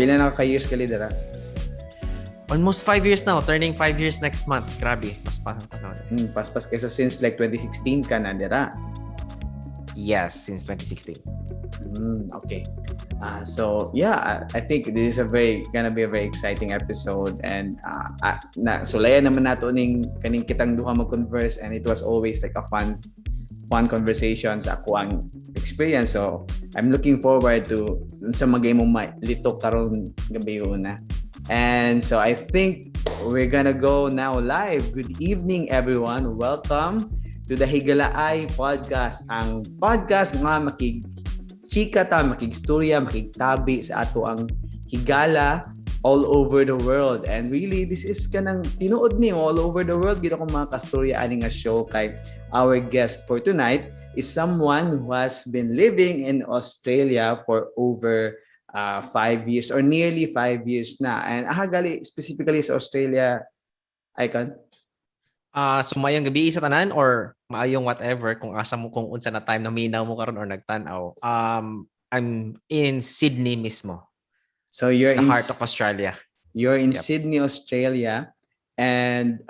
Pila na ka years kali dira? Almost 5 years now, turning 5 years next month. Grabe, mas pa panahon. Paspas kay, so since like 2016 ka na dira. Yes, since 2016. Okay. So yeah, I think this is a very gonna be a very exciting episode and na sulayan naman nato ning kaning kitang duha mag-converse and it was always like a fun conversation sa akoang experience. So I'm looking forward to sa mga imong litok karon gabiuna. And so I think we're gonna go now live. Good evening, everyone. Welcome to the Higalaay Podcast. Ang podcast nga makig chika ta, makigstorya, makigtabi sa atoang higala all over the world. And really, this is kanang tinuod ni all over the world. Gid ako mga kastorya ani nga show kay our guest for tonight is someone who has been living in Australia for over 5 years or nearly 5 years na. And aha gali specifically sa Australia, Icon? Ah, so maayong gabi sa tanan or maayong whatever kung asa mo, kung unsa na time na minaw mo karon or nagtan-aw. I'm in Sydney mismo, So you're the in heart of Australia. You're in Yep. Sydney, Australia, and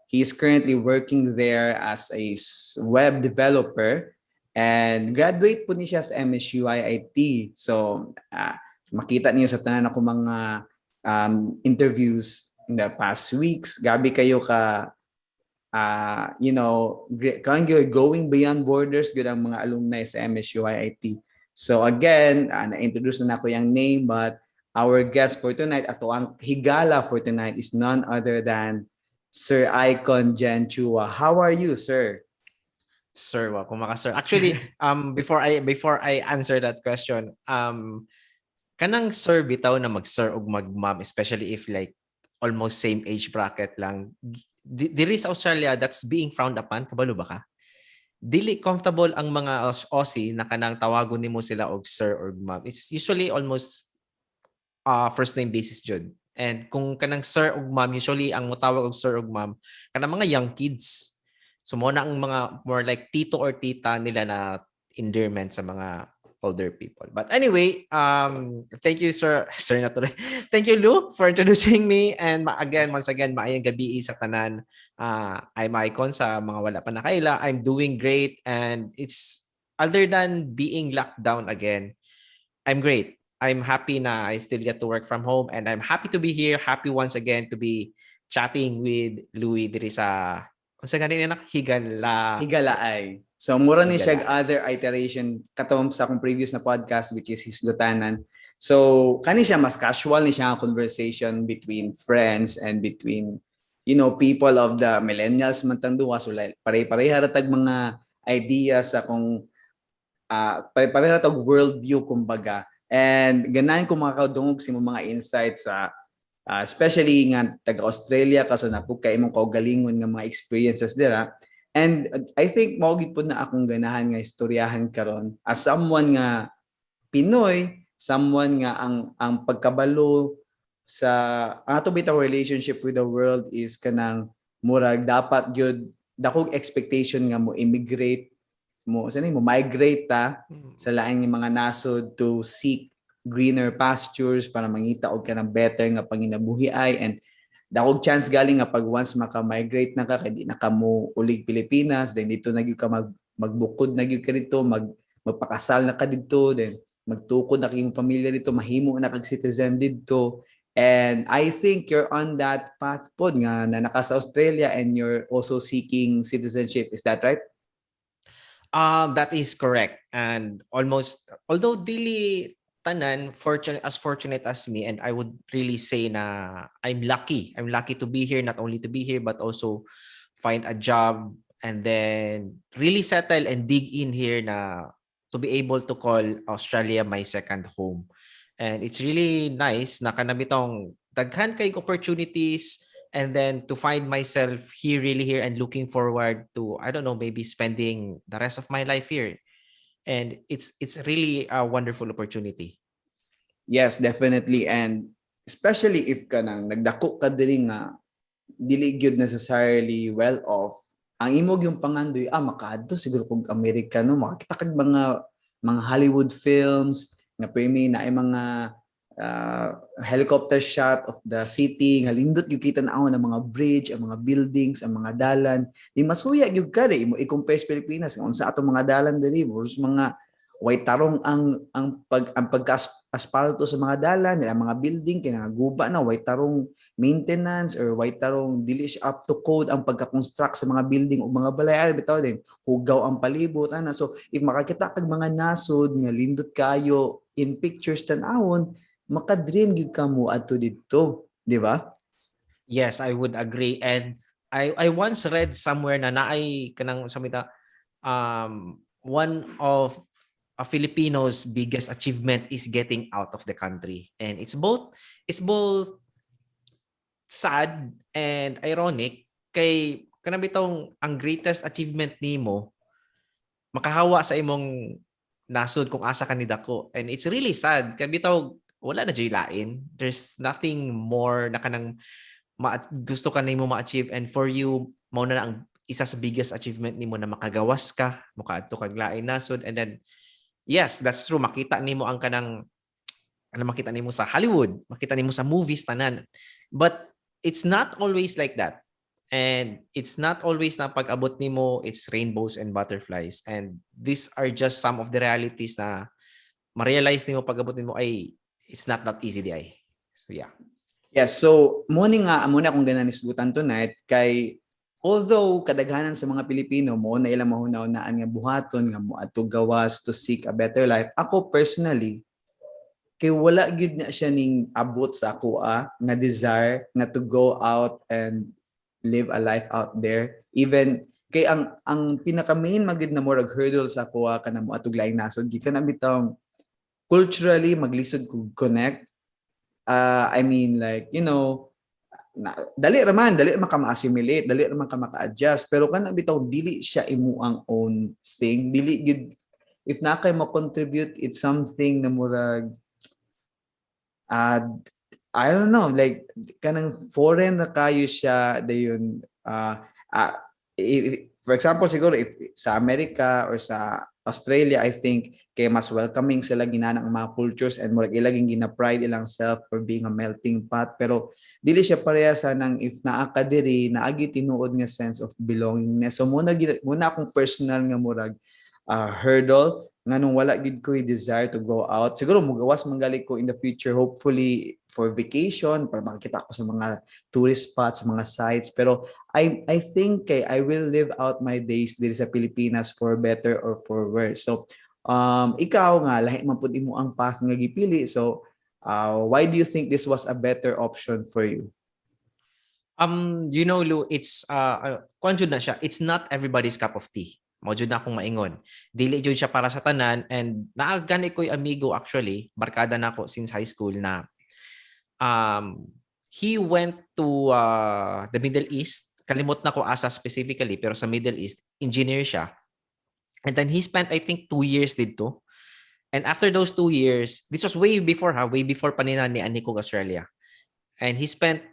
he's currently working there as a web developer and graduate po ni siya sa MSU IIT. So makita niyo sa tanan ako mga interviews in the past weeks. Gabi kayo ka going beyond borders gud ang mga alumni sa MSU IIT. So again, na-introduce na nako yung name, but our guest for tonight, ato ang higala for tonight, is none other than Sir Icon Jen Chua. How are you, sir? Sir, wa kung maka sir. Actually, before I answer that question, kanang sir bitaw na mag-sir ug mag-ma'am, especially if like almost same age bracket lang. Diri sa Australia, that's being frowned upon. Kabalo ba ka? Dili comfortable ang mga Aussie na kanang tawagon nimo sila og sir or ma'am. It's usually almost first name basis jud. And kung kanang sir ug ma'am, usually ang motawag og sir ug ma'am kanang mga young kids. So mo na ang mga more like tito or tita nila na endearment sa mga older people. But anyway, thank you, sir, sir na tuloy. Thank you, Lou, for introducing me and again, once again, maayong gabi sa tanan. I'm Icon sa mga wala pa nakaila. I'm doing great and it's other than being locked down again, I'm great. I'm happy na I still get to work from home and I'm happy to be here, happy once again to be chatting with Louie diri sa unsa gani na Higala. Higalaay. So mura ni siya Higalaay. Other iteration katong sa akong previous na podcast, which is Hisgutanan. So kani siya mas casual ni siya nga conversation between friends and between people of the millennials man tang duha, so like, pare-pareha ra tag mga ideas sa kung pare-pareha ra tag worldview kumbaga. And ganahan ko makakadungog sa imong mga insights sa especially nga taga Australia ka, so naa pud kay imong kaugalingon nga mga experiences dira. And I think mao gid pud na akong ganahan nga istoryahan karon as someone nga Pinoy, someone nga ang pagkabalo sa ang ato bitaw relationship with the world is kanang murag dapat gyud dakog expectation nga mo immigrate mo sa mo migrate ta sa laing mga nasod to seek greener pastures para mangita og kanang better nga panginabuhi ay and dakog chance galing nga pag once maka-migrate na ka kay di na ka mo ulig Pilipinas, then dito na gyud ka magbukod na gyud ka dito, magpakasal na ka didto, then magtukod na kayong pamilya dito, mahimo na kag citizen didto. And I think you're on that path pod nga na naka sa Australia and you're also seeking citizenship. Is that right? That is correct. And almost, although dili tanan fortunate as fortunate as me, and I would really say na I'm lucky. I'm lucky to be here, not only to be here, but also find a job and then really settle and dig in here na to be able to call Australia my second home. And it's really nice na kanang bitong daghan kay opportunities and then to find myself here, really here, and looking forward to, I don't know, maybe spending the rest of my life here. And it's really a wonderful opportunity. Yes, definitely. And especially if kanang nagdako ka diri nga dili gyud necessarily well off, ang imo gyung pangandoy, makaadto siguro kog Amerikano, makakita kag mga Hollywood films nga permi na ay mga helicopter shot of the city nga lindot gyud kita na ang mga bridge, ang mga buildings, ang mga dalan. Di masuya gyud ka imo i-compare sa Pilipinas nga unsa atong mga dalan diri, mga way tarong ang pagka asfalto sa mga dalan, ang mga building kay guba na, way tarong maintenance or way tarong, dili siya up to code ang pagka-construct sa mga building o mga balay. Ay, bitaw din hugaw ang palibot ana. So if makakita kag mga nasod nga lindot kayo in pictures tan-awon, maka-dream gyud ka mo adto didto, di ba? Yes, I would agree. And I once read somewhere na naay kanang sa mita one of a Filipino's biggest achievement is getting out of the country. And it's both sad and ironic kay kanang bitong ang greatest achievement nimo makahawa sa imong nasod kung asa ka nidako. And it's really sad kay bitaw wala na jud lain. There's nothing more na kanang gusto ka nimo ma-achieve, and for you mao na ang isa sa biggest achievement nimo na makagawas ka, mukaadto kag lain nasod. And then yes, that's true, makita nimo ang kanang ano, makita nimo sa Hollywood, makita nimo sa movies tanan, but it's not always like that. And it's not always na pag-abot nimo it's rainbows and butterflies, and these are just some of the realities na ma-realize nimo pag-abot nimo ay it's not that easy diay. So yeah. Yes, so mo ni nga amo na akong ganahan isgutan tonight kay although kadaghanan sa mga Pilipino mo na ilang mahuna-hunaan nga buhaton nga moadto gawas to seek a better life, ako personally kay wala gyud na siya ning abot sa ako nga desire nga to go out and live a life out there. Even kay ang pinaka main magyud na murag hurdle sa ako kana mo atog laing nasod gikan na bitong culturally maglisod kog connect. I mean, like, na, dali ra man ka ma-assimilate, dali ra man ka maka-adjust, pero kana bitaw dili siya imo ang own thing, dili gyud. If na kay mo-contribute, it's something na murag I don't know, like kanang foreign na kayo siya dayon. For example, siguro if sa America or sa Australia, I think kay mas welcoming sila, ginana ang mga cultures and murag ilang gina-pride ilang self for being a melting pot, pero dili siya pareha sa nang if naa ka diri, naagi tinuod nga sense of belongingness. So muna muna akong personal nga murag hurdle nganong wala gid ko desire to go out. Siguro mugawas man gali ko in the future, hopefully for vacation, para makakita ko sa mga tourist spots, mga sites, pero I think kay I will live out my days diri sa Pilipinas for better or for worse. So ikaw nga lahi man pud imo ang path nga gipili, so why do you think this was a better option for you? Lou, it's kuan jud na siya. It's not everybody's cup of tea. Mao jud na akong maingon. Dili jud siya para sa tanan, and naa gani ko'y amigo actually, barkada nako since high school na he went to the Middle East. Kalimot na ko asa specifically, pero sa Middle East, engineer siya. And then he spent, I think, 2 years didto. And after those 2 years, this was way before ha, way before pa nila ni ani kog Australia. And he spent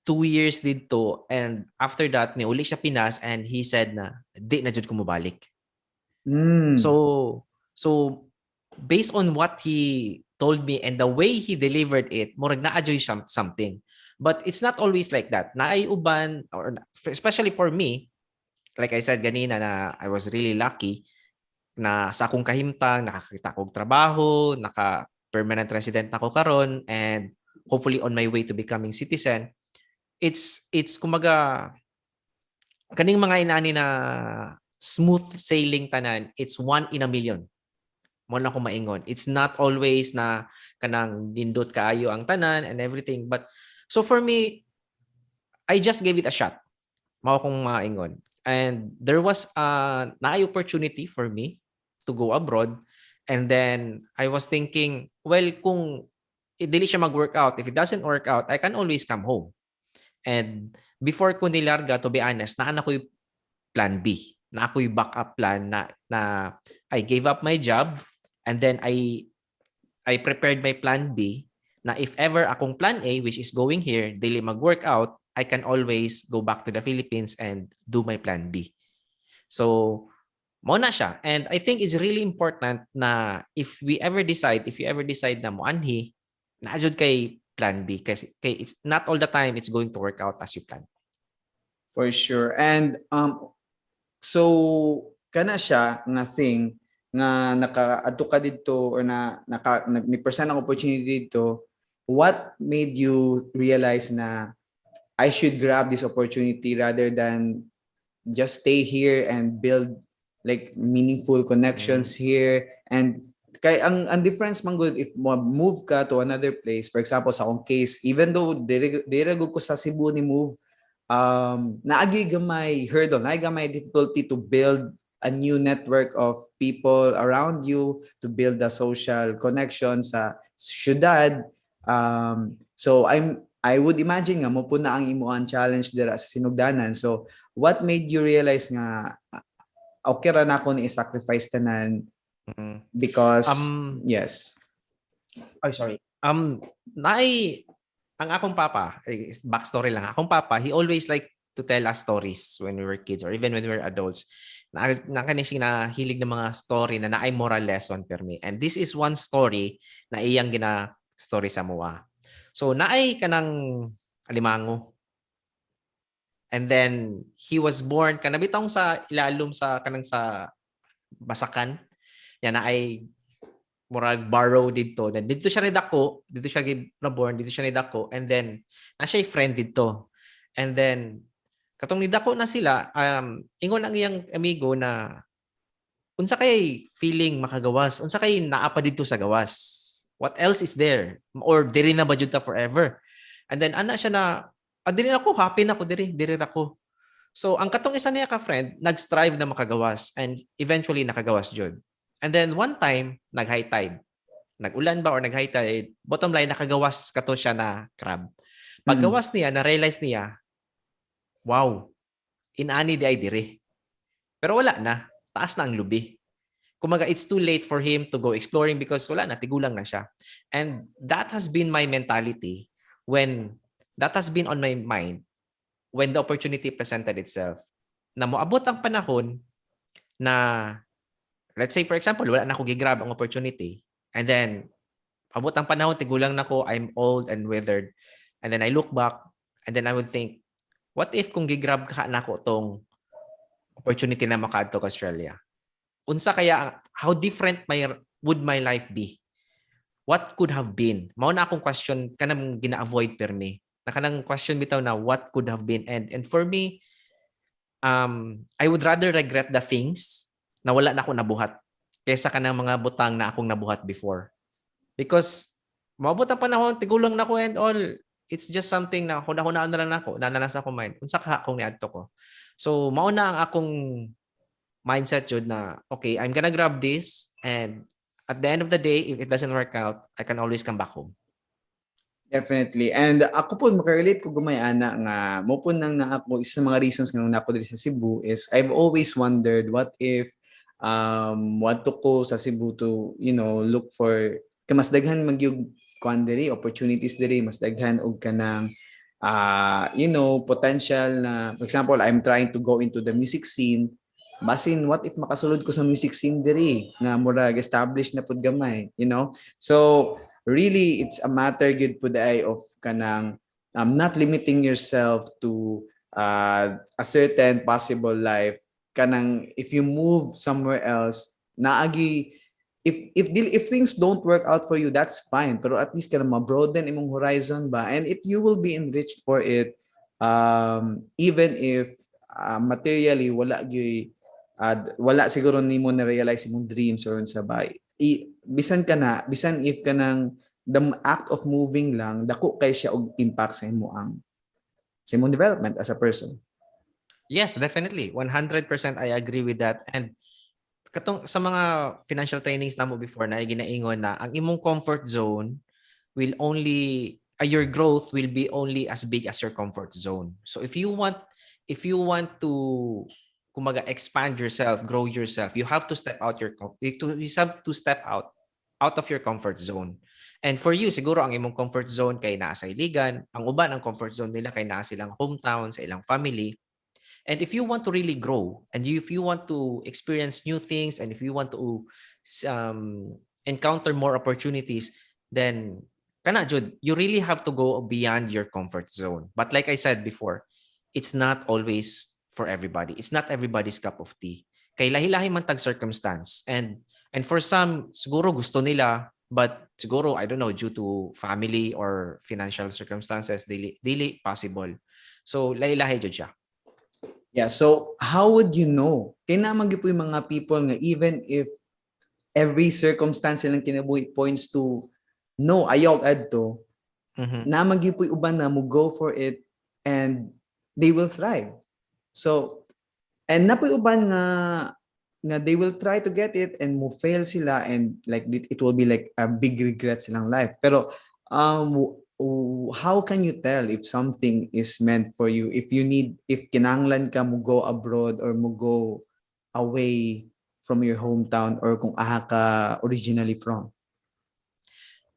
2 years didto, and after that niuli siya Pinas and he said na di na jud ko mobalik. So based on what he told me and the way he delivered it, murag naa juy something. But it's not always like that. Naay uban, or especially for me, like I said ganina na I was really lucky na sa akong kahimtang nakakita kog trabaho, naka permanent resident na ko karon and hopefully on my way to becoming citizen. It's kumbaga kaning mga inani na smooth sailing tanan, it's one in a million. Mo lang ko maingon. It's not always na kanang nindot kaayo ang tanan and everything. But so for me, I just gave it a shot. Mao akong maingon. And there was a naay opportunity for me to go abroad. And then I was thinking, well, kung dili siya mag-work out, if it doesn't work out, I can always come home. And before ko nilarga, to be honest, naa na ko'y plan B. Naa ko'y backup plan na I gave up my job and then I prepared my plan B na if ever akong plan A, which is going here, dili mag-work out, I can always go back to the Philippines and do my plan B. So, mo na siya. And I think it's really important na if we ever decide, if you ever decide na moanhi, Naa jud kay plan B kasi kay it's not all the time it's going to work out as you plan. For sure. And so kana siya nga thing nga nakaadto ka didto or na naka ni present ang opportunity didto, what made you realize na I should grab this opportunity rather than just stay here and build like meaningful connections here? And kay ang difference man gud if mo move ka to another place, for example sa akong case, even though diri gud ko sa Cebu ni move, naagi gamay hurdle, naagi gamay difficulty to build a new network of people around you, to build a social connection sa syudad. So I would imagine nga mao pud na ang imuang challenge dira sa Sinugdanan. So what made you realize nga, ah, okay ra na ako ni i-sacrifice tanan because yes? Oh, sorry. Naay ang akong papa, eh, backstory lang. Akong papa, he always like to tell us stories when we were kids or even when we were adults. Na kani siya na hilig ng mga story na naay moral lesson permi. And this is one story na iyang gina story sa amoa. So naay kanang alimango. And then he was born kana bitong sa ilalom sa kanang sa basakan. Yan na ay murag borrow didto. Then didto siya nidako, didto siya na born, didto siya nidako, and then na siya friend didto. And then katong nidako na sila, ingon ang iyang amigo na unsa kay feeling makagawas? Unsa kay naa pa didto sa gawas? What else is there? Or diri na ba jud ta forever? And then ana siya na, ah, diri ako, happy na ako diri, diri ra ko. So ang katong isa niya ka friend, nag-strive na makagawas and eventually nakagawas jud. And then one time, nag-high tide. Nag-ulan ba or nag-high tide, bottom line, nakagawas kato siya na crab. Paggawas niya, na-realize niya, wow, inani di ay diri. Pero wala na, taas na ang lubi. Kumbaga, it's too late for him to go exploring because wala na, tigulang na siya. And that has been my mentality when, that has been on my mind when the opportunity presented itself. Na moabot ang panahon na, let's say for example, wala na ako gigrab ang opportunity. And then, abot ang panahon, tigulang na ko, I'm old and withered. And then I look back, and then I would think, what if kung gigrab ka nako tong opportunity na makaadto ka Australia? Unsa kaya, how different my would my life be? What could have been? Mao na akong question kanang gina-avoid permi. Na kanang question bitaw na what could have been, and for me, I would rather regret the things na wala na ako nabuhat kaysa kanang mga butang na akong nabuhat before. Because maabot ang panahon, tigulang na ko and all, it's just something na huna-hunaan na lang nako, na na sa akong mind. Unsa ka akong niadto ko. So mao na ang akong mindset jud na okay, I'm gonna grab this and at the end of the day, if it doesn't work out, I can always come back home. Definitely. And ako po, makarelate ko gamay ana nga mao po nang na ako, isa sa mga reasons nga nako diri sa Cebu is I've always wondered what if wadto ko sa Cebu to look for kay mas daghan magyug kuan diri, opportunities diri, mas daghan og kanang potential na, for example, I'm trying to go into the music scene. Basin what if makasulod ko sa music scene diri nga murag established na pud gamay. So really it's a matter gud pud ay of kanang not limiting yourself to a certain possible life. Kanang if you move somewhere else, naagi if things don't work out for you, that's fine, pero at least kanang ma-broaden imong horizon ba, and it you will be enriched for it, even if materially wala gyud, wala siguro nimo na realize imong dreams or unsa ba. Bisan ka na bisan if kanang the act of moving lang, dako kay siya og impact sa imong development as a person. Yes, definitely. 100% I agree with that. And katong sa mga financial trainings namo before na ginaingon na ang imong comfort zone will only your growth will be only as big as your comfort zone. So if you want to kumaga expand yourself, grow yourself, you have to step out of your comfort zone. And for you, siguro ang imong comfort zone kay naa sa Iligan, ang uban ang comfort zone nila kay naa silang hometown, sa ilang family. And if you want to really grow and if you want to experience new things and if you want to encounter more opportunities, then Kana jud, you really have to go beyond your comfort zone. But like I said before, it's not always for everybody. It's not everybody's cup of tea. Kay lahi-lahi man tag circumstance. And for some, siguro gusto nila, but siguro, I don't know, due to family or financial circumstances, dili possible. So lahi-lahi jud siya. Yeah, so how would you know? Kay naa man gyud poy mga people nga even if every circumstance silang kinabuhi points to no, ayaw adto, naa man gyud poy uban na mo go for it and they will thrive. So, and naa poy uban nga they will try to get it and mo fail sila and like it will be like a big regret silang life. Pero how can you tell if something is meant for you? If you need, if kinanglan ka mo go abroad or mo go away from your hometown or kung aha ka originally from?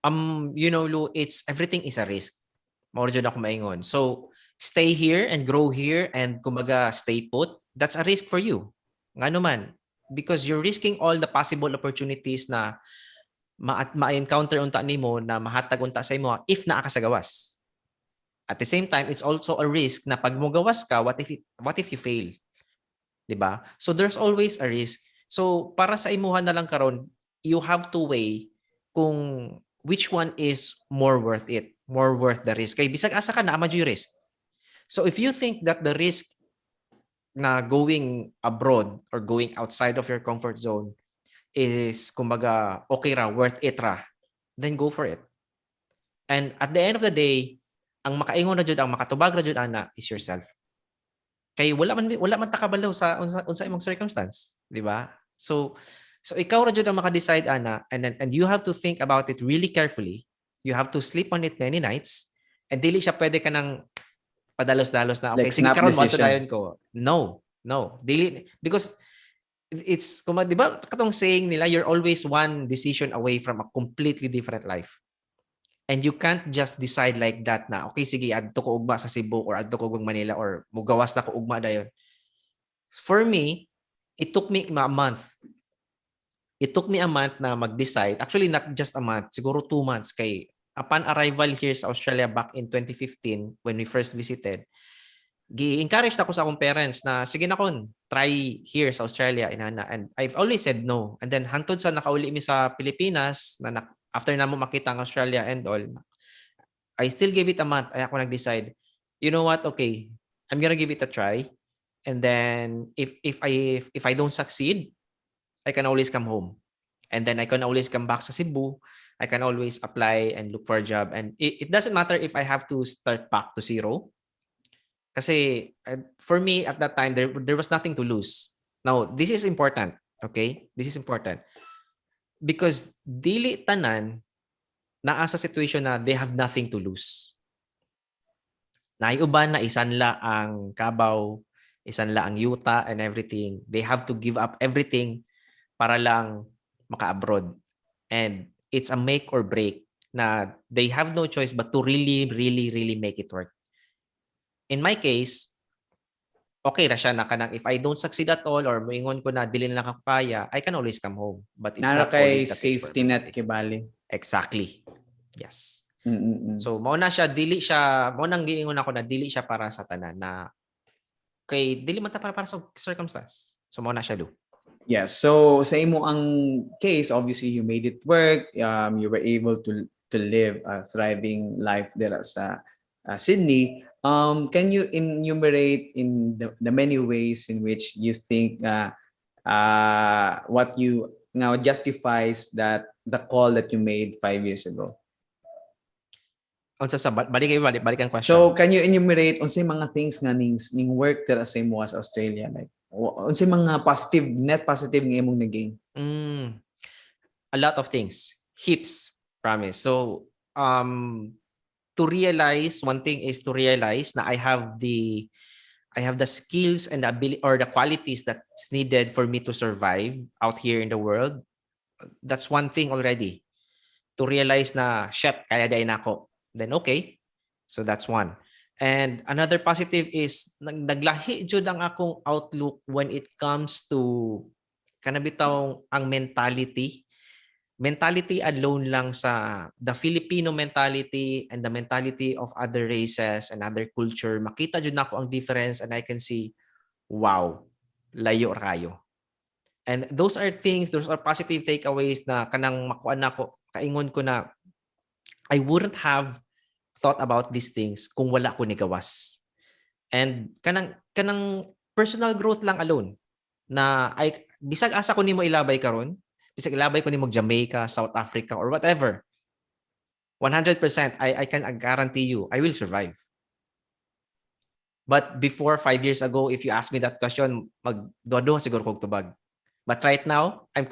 Lou, it's everything is a risk. Mao jud ako maingon. So, stay here and grow here and kumbaga stay put, that's a risk for you. Ngano man, because you're risking all the possible opportunities na ma-encounter unta nimo na mahatag unta sa imo if naa ka sa gawas. At the same time, it's also a risk na pag mogawas ka, what if you fail? 'Di ba? So there's always a risk. So para sa imuha na lang karon, you have to weigh kung which one is more worth it, more worth the risk. Kay bisag asa ka naa man juy risk. So if you think that the risk na going abroad or going outside of your comfort zone is kumbaga okay ra, worth it ra, then go for it. And at the end of the day, ang makaingon na jud, ang makatubag ra jud ana is yourself. Kay wala man ta kabalo sa unsa imong circumstance, di ba? So ikaw ra jud ang maka-decide ana, and then and you have to think about it really carefully. You have to sleep on it many nights and dili siya pwede ka nang padalos-dalos na okay, like sige snap karon mo decision. Dayon ko. No. No. Dili, because it's kuma, di ba katong saying nila, you're always one decision away from a completely different life. And you can't just decide like that na okay, sige, adto ko ugma sa Cebu or adto ko ug Manila or mugawas na ko ugma dayon. For me, it took me a month. It took me a month na mag-decide. Actually, not just a month, siguro 2 months, kay upon arrival here sa Australia back in 2015 when we first visited, gi-encourage na ko sa akong parents na sige na kon, try here sa Australia inana, and I've always said no. And then hantod sa nakauli mi sa Pilipinas na, after na mo makita ang Australia and all, I still give it a month. Ay ako nag-decide, you know what, okay, I'm gonna give it a try, and then if I don't succeed, I can always come home and then I can always come back sa Cebu. I can always apply and look for a job, and it doesn't matter if I have to start back to zero, kasi for me at that time there was nothing to lose. Now, this is important, okay? This is important because dili tanan naa sa situation na they have nothing to lose. Naay uban na isanla ang kabaw, isanla ang yuta and everything. They have to give up everything para lang maka-abroad. And it's a make or break na they have no choice but to really, really, really make it work. In my case, okay ra siya na kanang if I don't succeed at all or moingon ko na dili na lang ako kaya, I can always come home. But it's Nara not kay always the case for safety net everybody. Kibali. Exactly. Yes. So mao na siya, dili siya mao nang giingon ako na dili siya para sa tanan na kay dili man ta para sa circumstance. So mao na siya do. Yeah. So sa imo ang case, obviously you made it work. You were able to live a thriving life there sa Sydney. Can you enumerate in the many ways in which you think what you now justifies that the call that you made 5 years ago? Unsa sa balik kay balik balik ang question? So can you enumerate unsay mga things nga ning work dira sa imo sa Australia, like unsay mga positive, net positive nga imong na-gain? A lot of things. Heaps, promise. So, to realize, one thing is to realize na I have the skills and the ability or the qualities that's needed for me to survive out here in the world. That's one thing already. To realize na, shit, kaya diay nako. Then okay. So that's one. And another positive is naglahi jud ang akong outlook when it comes to kana bitawng ang mentality. Mentality alone lang sa the Filipino mentality and the mentality of other races and other culture, makita jud nako ang difference and I can see, wow, layo ra kayo. And those are things, those are positive takeaways na kanang makuan nako, kaingon ko na I wouldn't have thought about these things kung wala ko nigawas. And kanang personal growth lang alone na ay bisag asa ko nimo ilabay karon, bisag ilabay ko nimo Jamaica, South Africa or whatever. 100% I can guarantee you I will survive. But before, 5 years ago, if you ask me that question, magduha siguro kog tubag. But right now, I'm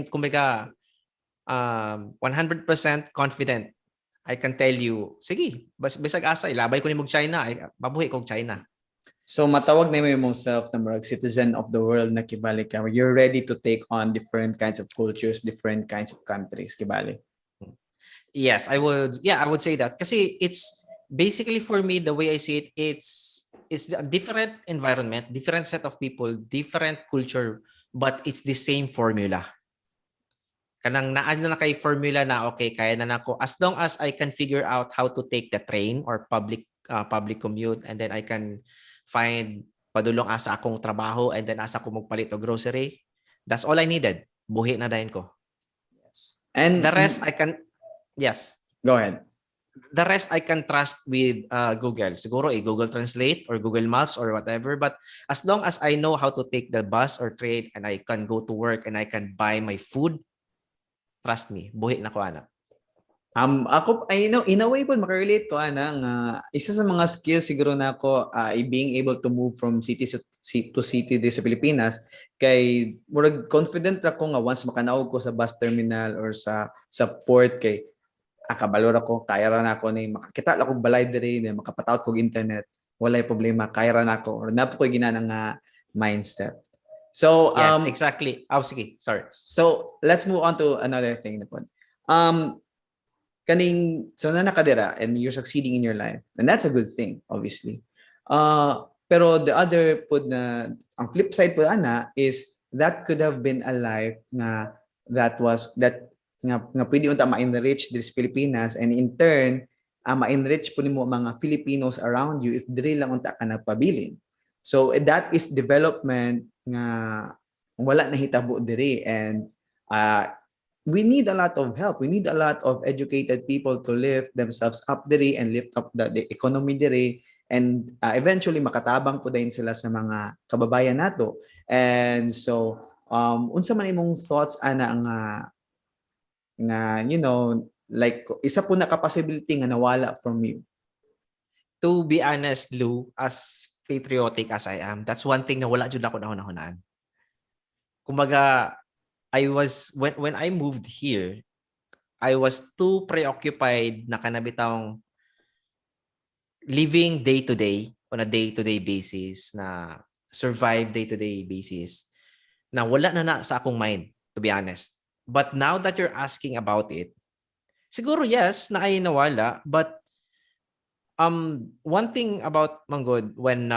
kumbaga 100% confident. I can tell you, sige, bisag asa ilabay ko nimo China, ay, mabuhi kog China. So matawag na mo self na murag citizen of the world na, kibali ka. You're ready to take on different kinds of cultures, different kinds of countries, kibali. Yes, I would, yeah, I would say that. Kasi it's basically, for me, the way I see it, it's a different environment, different set of people, different culture, but it's the same formula. Kanang naan na kay formula na okay, kaya na nako as long as I can figure out how to take the train or public commute and then I can find padulong asa akong trabaho and then asa ko magpalit og grocery. That's all I needed. Buhi na dayon ko. Yes. And The rest I can, yes. Go ahead. The rest I can trust with Google. Siguro eh, Google Translate or Google Maps or whatever. But as long as I know how to take the bus or train and I can go to work and I can buy my food, trust me, buhi na ko ana. Ako, I know, in a way po, makarelate ko, ana, nga, isa sa mga skills siguro na ako, ay being able to move from city to city diri sa Pilipinas, kay murag confident ra ko nga once makanaog ko sa bus terminal or sa port kay akabalo ra ko, kaya ra na ako ni makakita ra kog balay diri, ni makapatawad kog internet, walay problema, kaya ra na ako. Or naa po ko'y ginana nga mindset. So, Yes, exactly. Oh, sige. Sorry. So let's move on to another thing na po. Kaning so na nakadira and you're succeeding in your life, and that's a good thing, obviously. Pero the other pud na ang flip side po ana is that could have been a life nga that was that nga pwede unta ma-enrich diri sa Pilipinas and in turn ma-enrich po nimo mga Filipinos around you if diri lang unta ka nagpabilin. So that is development nga wala nahitabo diri and we need a lot of help. We need a lot of educated people to lift themselves up diri and lift up the economy diri and eventually makatabang po din sila sa mga kababayan nato. And so unsa man imong thoughts ana nga like isa po na possibility nga nawala from you? To be honest, Lou, as patriotic as I am, that's one thing na wala jud ako nahuna-hunaan. Kumbaga, I was when I moved here, I was too preoccupied na kana bitawng living day to day, on a day to day basis, na survive day to day basis, na wala na na sa akong mind, to be honest. But now that you're asking about it, siguro yes, na ay nawala, but one thing about manggod, when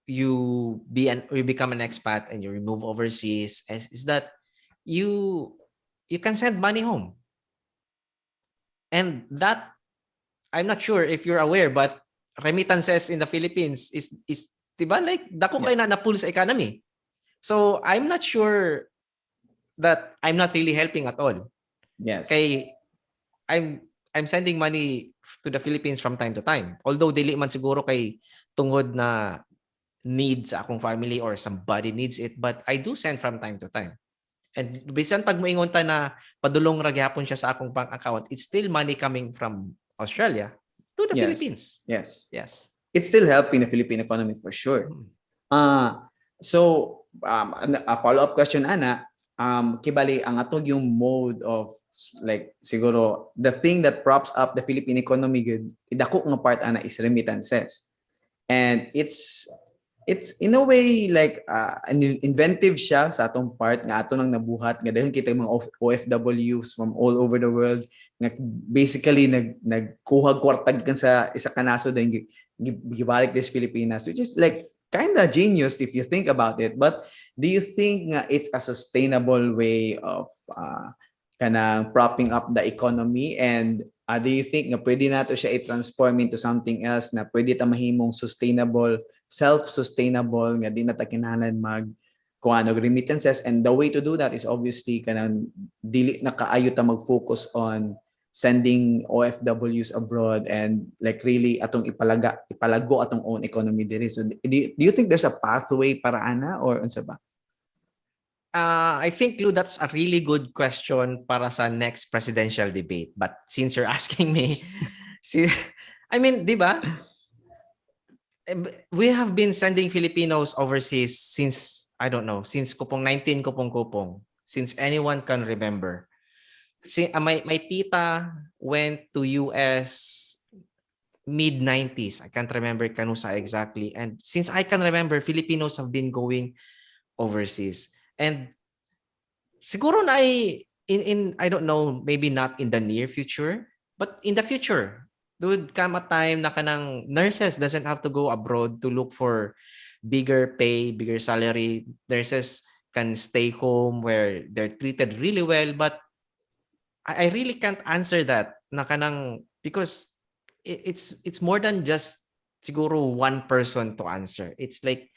you become an expat and you remove overseas is that you can send money home. And that, I'm not sure if you're aware, but remittances in the Philippines is, 'di ba, like dako kay na na-pull sa economy. So I'm not sure that I'm not really helping at all. Kay I'm sending money to the Philippines from time to time. Although dili man siguro kay tungod na needs sa akong family or somebody needs it, but I do send from time to time. And bisan pag moingon ta na padulong ra gihapon siya sa akong bank account, it's still money coming from Australia to the Philippines. Yes. It's still helping the Philippine economy for sure. So a follow-up question ana, kibali ang atong yung mode of like siguro the thing that props up the Philippine economy gud, dako nga part ana is remittances. And it's in a way like an inventive siya sa atong part nga ato nang nabuhat nga dahil kita mga OFWs from all over the world nga basically nagkuha kwartag kan sa isa ka nasod then gibalik sa Pilipinas, which is like Kind of genius if you think about it. But do you think nga it's a sustainable way of kanang propping up the economy, and do you think nga pwede nato siya i-transform into something else na pwede ta mahimong sustainable, self-sustainable, nga di na ta kinahanglan mag kung ano remittances? And the way to do that is obviously kanang dili na kaayo ta mag-focus on sending OFWs abroad and like really atong ipalago atong own economy diri. So do you think there's a pathway para ana or unsa ba? I think, Lou, that's a really good question para sa next presidential debate. But since you're asking me, si, I mean, di ba? We have been sending Filipinos overseas since, I don't know, since kupong 19 kupong kupong, since anyone can remember. Si, my tita went to US mid 90s. I can't remember kanusa exactly. And since I can remember, Filipinos have been going overseas. And siguro na ay in I don't know, maybe not in the near future, but in the future, there would come a time na kanang nurses doesn't have to go abroad to look for bigger pay, bigger salary. Nurses can stay home where they're treated really well, but I really can't answer that na kanang because it's more than just siguro one person to answer. It's like,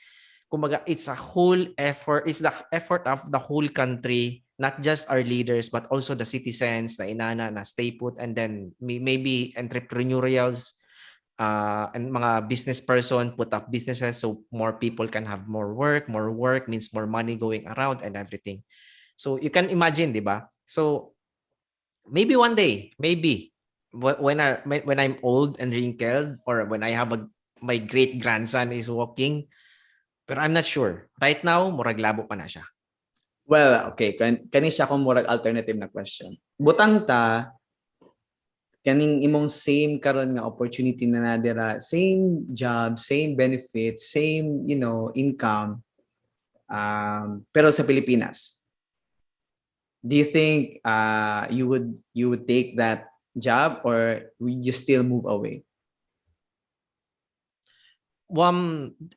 kumbaga, it's a whole effort, it's the effort of the whole country, not just our leaders but also the citizens na inana na stay put, and then maybe entrepreneurials and mga business person put up businesses so more people can have more work. More work means more money going around and everything. So you can imagine, di ba? So maybe one day, maybe when I'm old and wrinkled or when I have a my great grandson is walking, pero I'm not sure. Right now, murag labo pa na siya. Well, okay, kani siya kung murag alternative na question. Butang ta kaning imong same karon nga opportunity na nadira, same job, same benefits, same, income, pero sa Pilipinas. Do you think you would take that job or would you still move away?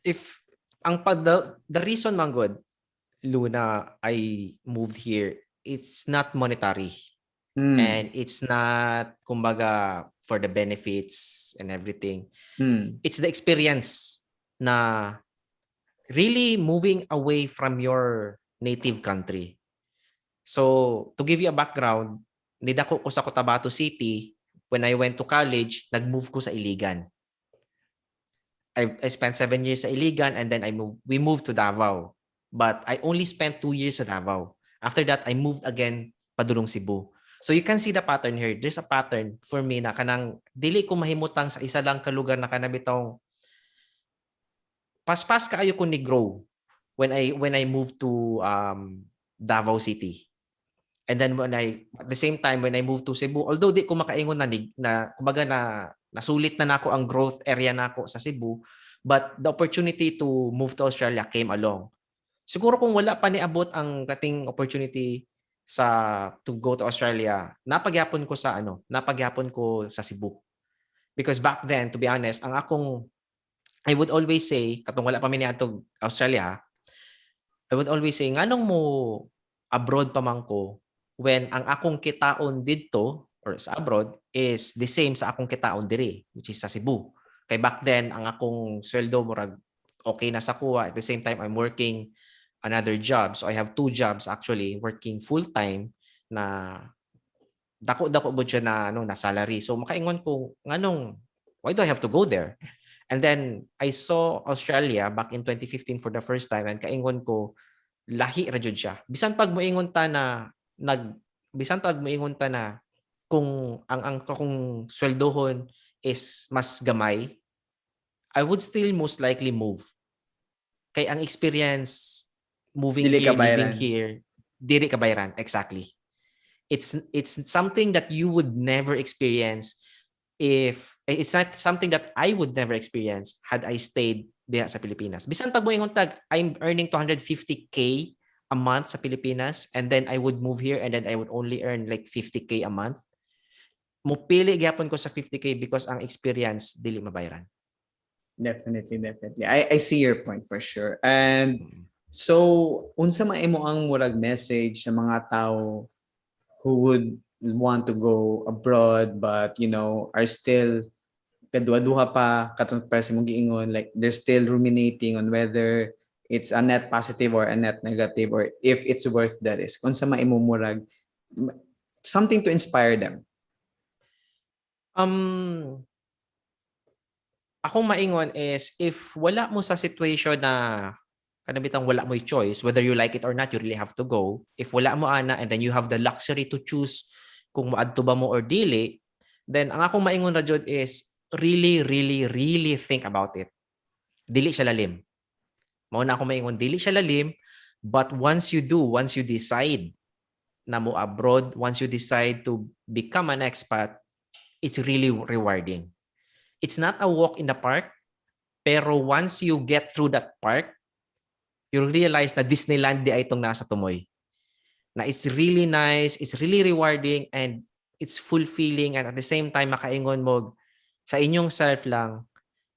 If ang pag the reason man gud, Lou, na I moved here, it's not monetary. And it's not, kumbaga, for the benefits and everything. It's the experience na really moving away from your native country. So, to give you a background, nidako ko sa Cotabato City. When I went to college, nag-move ko sa Iligan. I spent 7 years sa Iligan and then I moved we moved to Davao. But I only spent 2 years sa Davao. After that, I moved again padulong Cebu. So you can see the pattern here. There's a pattern for me na kanang dili ko mahimutang sa isa lang ka lugar na kana bitong paspas kaayo ko ni grow when I moved to Davao City. And then when I at the same time when I moved to Cebu, although di ko makaingon na, na kumbaga na nasulit na nako ang growth area nako sa Cebu, but the opportunity to move to Australia came along. Siguro kung wala pa niabot ang kating opportunity sa to go to Australia, napagyapon ko sa ano, napagyapon ko sa Cebu. Because back then, to be honest, ang akong I would always say, katong wala pa mi niadtog Australia, I would always say, nganong mo abroad pa man ko when ang akong kitaon didto or sa abroad is the same sa akong kitaon diri, which is sa Cebu. Kay back then, ang akong sweldo murag okay na sa kuha. At the same time, I'm working another job. So I have two jobs actually, working full time na dako-dako bud siya na ano na salary. So makaingon ko, nganong, why do I have to go there? And then I saw Australia back in 2015 for the first time and kaingon ko, lahi ra jud siya. Bisan pag moingon ta na kung ang kung sweldohon is mas gamay, I would still most likely move. Kay ang experience moving Dili here, ka living bayran. Here, dili ka bayran, exactly. It's something that you would never experience if it's not something that I would never experience had I stayed diha sa Pilipinas. Bisan pag moingon tag I'm earning 250K a month sa Pilipinas and then I would move here and then I would only earn like 50K a month. Mupili gyapon ko sa 50K because ang experience dili mabayran. Definitely, definitely. I see your point for sure. And so, unsa man imo ang murag message sa mga tao who would want to go abroad but are still kaduha-duha pa, katong parehas mong giingon, like they're still ruminating on whether it's a net positive or a net negative or if it's worth the risk? Unsa man imo murag something to inspire them? Akong maingon is if wala mo sa situation na kanang bitang wala mo'y choice, whether you like it or not, you really have to go. If wala mo ana and then you have the luxury to choose kung moadto ba mo or dili, then ang akong maingon ra jud is really, really, really think about it. Dili siya lalim. Mao na ako maingon, dili siya lalim, but once you do, once you decide na mo abroad, once you decide to become an expat, it's really rewarding. It's not a walk in the park, pero once you get through that park, you'll realize na Disneyland diay itong nasa tumoy. Na it's really nice, it's really rewarding, and it's fulfilling, and at the same time, makaingon mo sa inyong self lang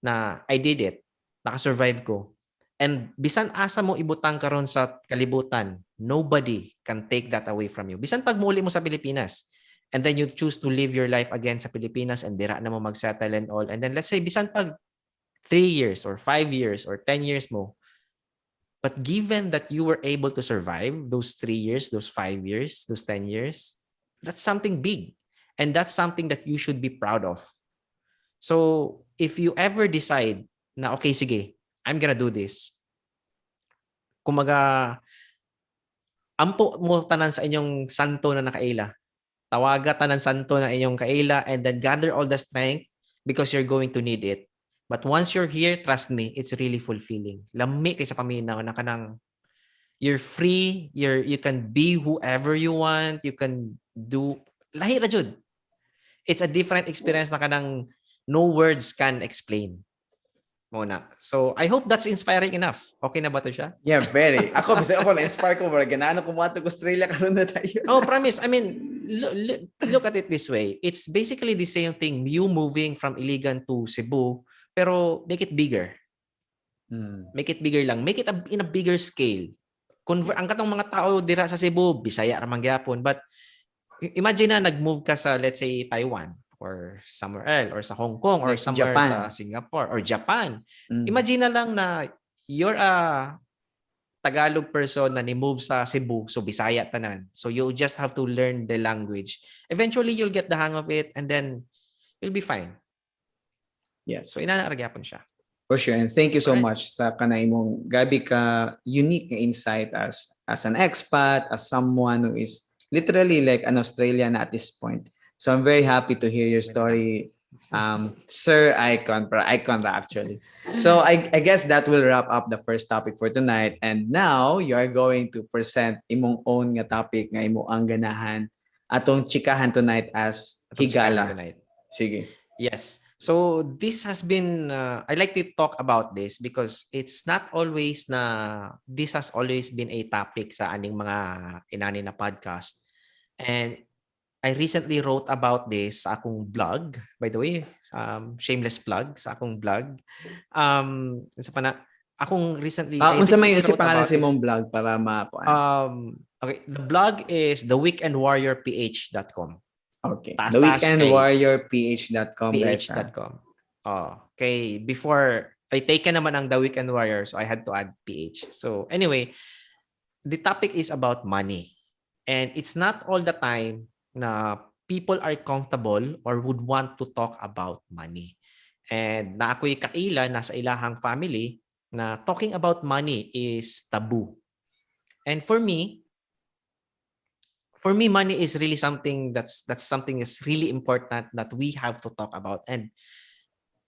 na "I did it, nakasurvive ko." And bisan asa mo ibutang karon sa kalibutan, nobody can take that away from you. Bisan pag muuli mo sa Pilipinas, and then you choose to live your life again sa Pilipinas and dira na mo magsettle and all. And then let's say bisan pag 3 years or 5 years or 10 years mo, but given that you were able to survive those 3 years, those 5 years, those 10 years, that's something big. And that's something that you should be proud of. So if you ever decide na, "Okay, sige, I'm gonna do this." Kumaga, ampo mo tanan sa inyong santo na nakaila. Tawaga tanan santo na inyong kaila and then gather all the strength because you're going to need it. But once you're here, trust me, it's really fulfilling. Lami kay sa paminaw na kanang you're free, you can be whoever you want, you can do lahi ra jud. It's a different experience na kanang no words can explain. Mao na. So I hope that's inspiring enough. Okay na ba to siya? Yeah, very. Ako, bisag ako, na-inspire ko. Pero ganahan ko moadto Australia karon na dayon. Oh, promise. I mean, look at it this way. It's basically the same thing. You moving from Iligan to Cebu, pero make it bigger. Make it bigger lang. Make it in a bigger scale. Convert ang katong mga tao dira sa Cebu, Bisaya ra man gyapon. But imagine na nag-move ka sa, let's say, Taiwan or somewhere else or sa Hong Kong or Like somewhere Japan. Sa Singapore or Japan. Imagine na lang na you're a Tagalog person na ni-move sa Cebu, so Bisaya tanan. So you just have to learn the language. Eventually, you'll get the hang of it and then you'll be fine. So inana ra gyapon siya. For sure. And thank you so much sa kanang imong grabe ka unique nga insight as an expat, as someone who is literally like an Australian at this point. So I'm very happy to hear your story, Sir Icon, pero Icon ra actually. So I guess that will wrap up the first topic for tonight. And now you are going to present imong own nga topic nga imo ang ganahan atong chikahan tonight as Atong chikahan higala. Tonight. Sige. Yes. So this has been I like to talk about this because it's not always na this has always been a topic sa aning mga inani na podcast. And I recently wrote about this sa akong blog. By the way, shameless plug sa akong blog. Sa pa na akong recently I Unsa may recently unsa wrote pangalan about sa this. Imong blog para ma Okay, the blog is theweekendwarriorph.com. Okay. Taas The taas kay weekendwarriorph.com, guys, ah. ph.com. Oh, okay. Before I taken naman ang The Weekend Warrior, so I had to add PH. So anyway, the topic is about money. And it's not all the time na people are comfortable or would want to talk about money. And na ako'y kaila nasa ilahang family na talking about money is taboo. And for me, money is really something that's something is really important that we have to talk about. And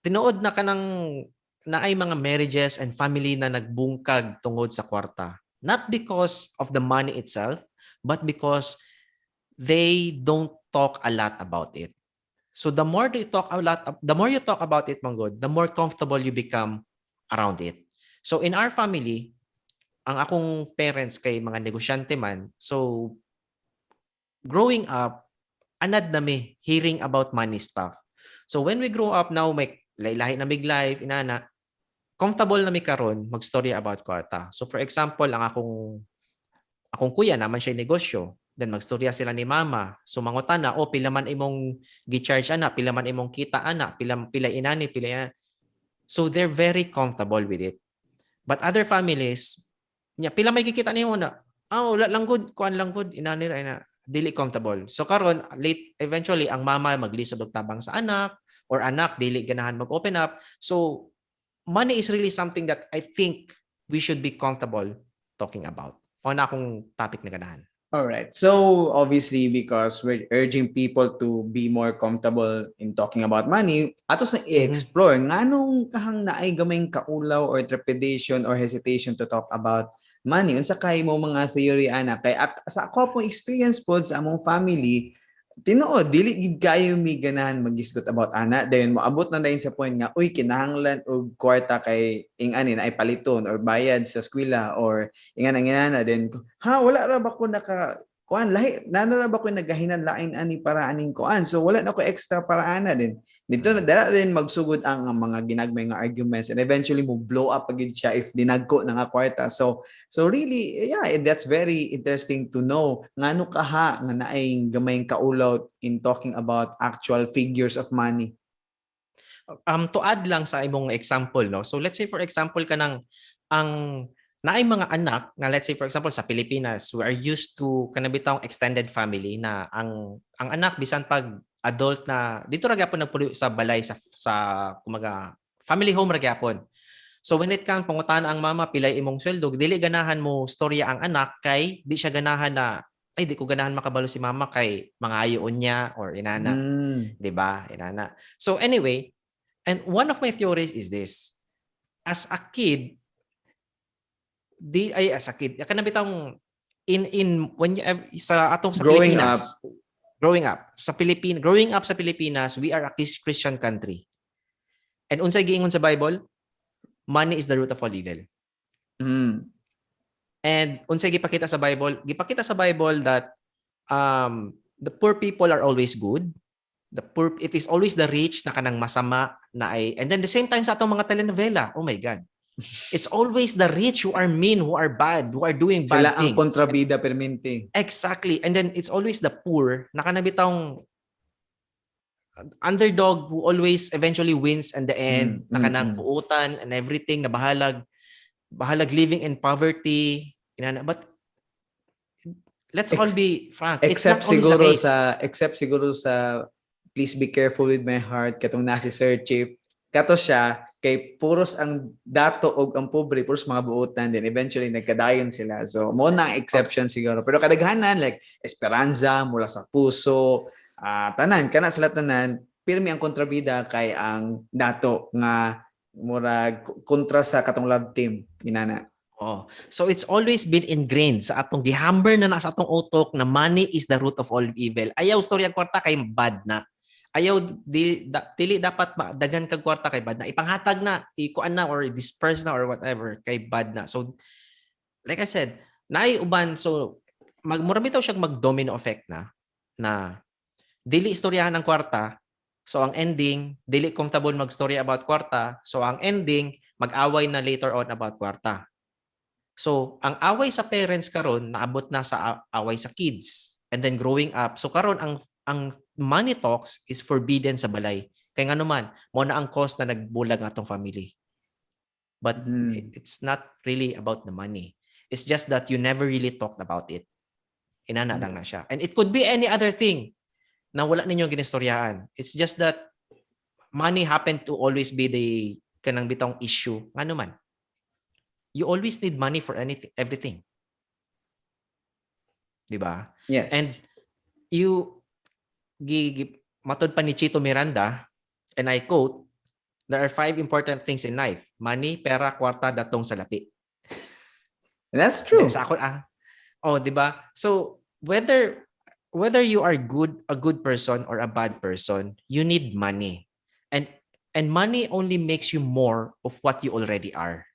tinuod na kanang naay mga marriages and family na nagbungkag tungod sa kwarta. Not because of the money itself, but because they don't talk a lot about it. So the more they talk a lot, the more you talk about it, manggod, the more comfortable you become around it. So in our family, ang akong parents kay mga negosyante man. So growing up, anad na mi hearing about money stuff. So when we grow up now, may lahi na mig life, inana, Comfortable na mi karon magstorya about kwarta. So for example, ang akong kuya naman siya negosyo, then magstorya sila ni mama. So mangutana, "Oh, pila man imong gi-charge ana, pila man imong kita ana, pila pila inani, pila ina." So they're very comfortable with it. But other families, nya pila may gikita nimo na? "Ah, wala lang gud, kuan lang gud, inani ra ina." Dili comfortable. So karon late eventually ang mama maglisod og tabang sa anak or anak dili ganahan mag-open up. So money is really something that I think we should be comfortable talking about. Mao na akong topic na ganahan. All right. So obviously, because we're urging people to be more comfortable in talking about money, ato sa i-explore nganong kahang naay gamayng kaulaw or trepidation or hesitation to talk about money. Unsa kay mo mga theory ana? Kay sa ako pong experience pod sa among family, tinuod dili gid kayo mi ganahan magisgot about ana. Then moabot na dayon sa point nga, uy, kinahanglan og kwarta kay ing ani na ay paliton or bayad sa eskwela or ingan ang inana. Then, "Ha, wala ra ba ko naka kuan lahi na ra ba ko nagahinan lain ani para aning kuan, so wala na ko extra para ana?" Din dito na dala din magsugod ang mga ginagmay nga arguments and eventually mo blow up agad siya if dinagko na nga kwarta. So really, yeah, that's very interesting to know ngano kaha nga naay gamayng kaulaw in talking about actual figures of money. To add lang sa imong example, no. So let's say for example, kanang ang naay mga anak nga, let's say for example, sa Pilipinas, we are used to kanang bitawng extended family na ang anak bisan pag adult na dito ra gyapon nagpuyo sa balay sa kumaga family home ra gyapon. So when it comes pangutana ang mama, "Pilay imong sweldo?" dili ganahan mo storya ang anak kay di siya ganahan na, "Ay, di ko ganahan makabalo si mama kay mangayoon niya," or inana. 'Di ba? Inana. So anyway, and one of my theories is this. As a kid, di ay as a kid, kana bitang in when you sa atong sa Growing Pilipinas, growing up sa Philippine growing up sa Pilipinas, we are a Christian country. And unsay giingon sa Bible? Money is the root of all evil. And unsay gipakita sa Bible? Gipakita sa Bible that the poor people are always good. The poor it is always the rich na kanang masama na ay, and then the same time sa atong mga telenovela, oh my God. It's always the rich who are mean, who are bad, who are doing bad Sila ang things. Kontrabida permente. Exactly. And then it's always the poor na kanang bitawng underdog who always eventually wins in the end, na kanang buutan and everything, na bahalag living in poverty inana. But let's all be frank, it's Except not always the siguro case. Sa except siguro sa Please Be Careful with My Heart, katong nasi Sir Chip kato siya, kay puros ang dato og ang pobre, puros mga buotan din, eventually nagkadayon sila. So mo na ang exception siguro, pero kadaghanan, like Esperanza, Mula sa Puso, tanan kana sila, tanan pirmi ang kontrabida kay ang dato nga murag kontra sa katong love team inana. Oh. So it's always been ingrained sa atong gihammer na sa atong utok na money is the root of all evil. Ayaw storya kwarta kay bad na. Ayaw dili dapat daghan kag kwarta kay bad na. Ipanghatag na, ikuan na or disperse na or whatever kay bad na. So like I said, naay uban, so mura bitaw siya mag domino effect na na dili istoryahan ang kwarta. So ang ending, dili comfortable magstorya about kwarta. So ang ending, mag-away na later on about kwarta. So, ang away sa parents karon naabot na sa away sa kids. And then growing up, so karon ang money talks is forbidden sa balay. Kay ngano man, mo na ang cause na nagbulag ang atong family. But it's not really about the money. It's just that you never really talked about it. Inana lang na siya. And it could be any other thing na wala ninyo ginistoryahan. It's just that money happened to always be the kanang bitong issue. Ngano man, you always need money for anything, everything. 'Di ba? Yes. And you gi, matod pa ni Chito Miranda, and I quote, "There are five important things in life: money, pera, kwarta, datong, salapi." That's true. Sa ako ah. Oh, 'di ba? So whether you are good a good person or a bad person, you need money. And money only makes you more of what you already are.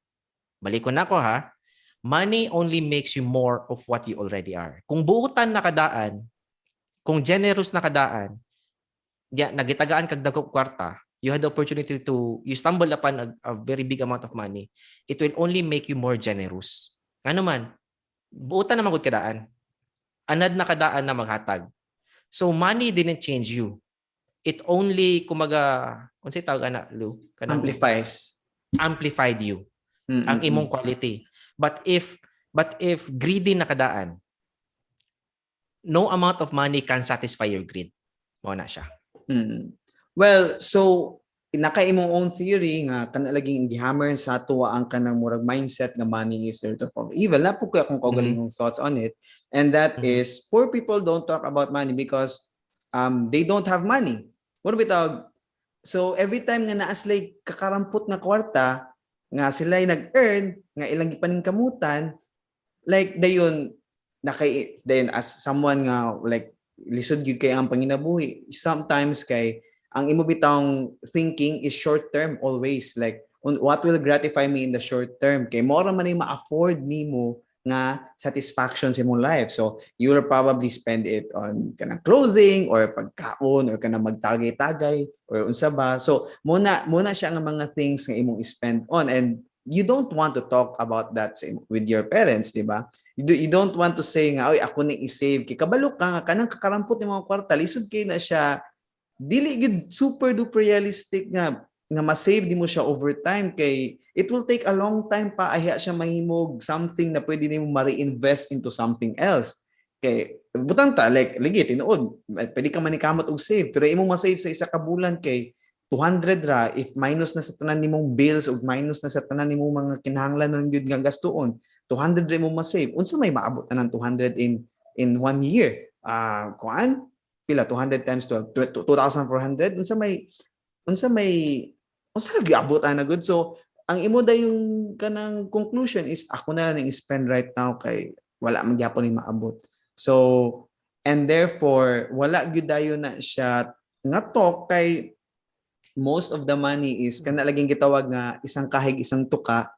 Balik ko na ko ha. Money only makes you more of what you already are. Kung buutan na kadaan, kung generous na kadaan, ya nagitagaan kag dagko kwarta, You had the opportunity to, you stumble upon a very big amount of money, it will only make you more generous. Ngano man, buotan naman gud ka daan. Anad na ka daan na maghatag. So money didn't change you. It only, kumaga, unsay tawag ana, Lou? Kanang Amplifies. Amplified you ang imong quality. But if greedy na ka daan, no amount of money can satisfy your greed. Mao na siya. Well, so naka imong own theory nga kana laging gihammer sa atoa ang kanang murag mindset nga money is the root of all evil. Naa pud ko akong kaugalingong thoughts on it. And that is poor people don't talk about money because they don't have money. What bitaw? So every time nga naa sila'y kakarampot nga kwarta nga sila nag-earn nga ilang gipaningkamutan, like dayon nakay then as someone nga like lisod gyud kay ang panginabuhi sometimes, kay ang imo bitawng thinking is short term always, like on what will gratify me in the short term, kay mao ra man ay ma-afford nimo nga satisfaction sa imong life. So you will probably spend it on kanang clothing or pagkaon or kanang magtagay-tagay or unsa ba. So mao na siya nga mga things nga imong spend on, and you don't want to talk about that with your parents, di ba? You don't want to say nga, "Oy, ako ni i-save," kay kabalo ka nga kanang kakarampot ng mga kwarta, lisod kay na siya, dili gid super duper realistic nga ma-save nimo siya over time, kay it will take a long time pa ayha siya mahimog something na pwede nimo ma-reinvest into something else. Kay butang ta, like ligi tinuod pwede ka manikamot og save, pero imong ma-save sa isa ka bulan kay 200 ra, if minus na sa tanan nimong bills ug minus na sa tanan nimong mga kinahanglan gyud nga gastuon, 200 ra imong ma-save. Unsa may maabot na ng 200 in one year? Ah, kuan, pila 200 times 12? 2,400. Unsa may unsa lagi abot ana gud? So ang imo dayong kanang conclusion is ako na lang spend right now kay wala man gyapon ni maabot. So and therefore wala gyud dayon na siya nga talk, kay most of the money is kana laging gitawag nga isang kahig isang tuka,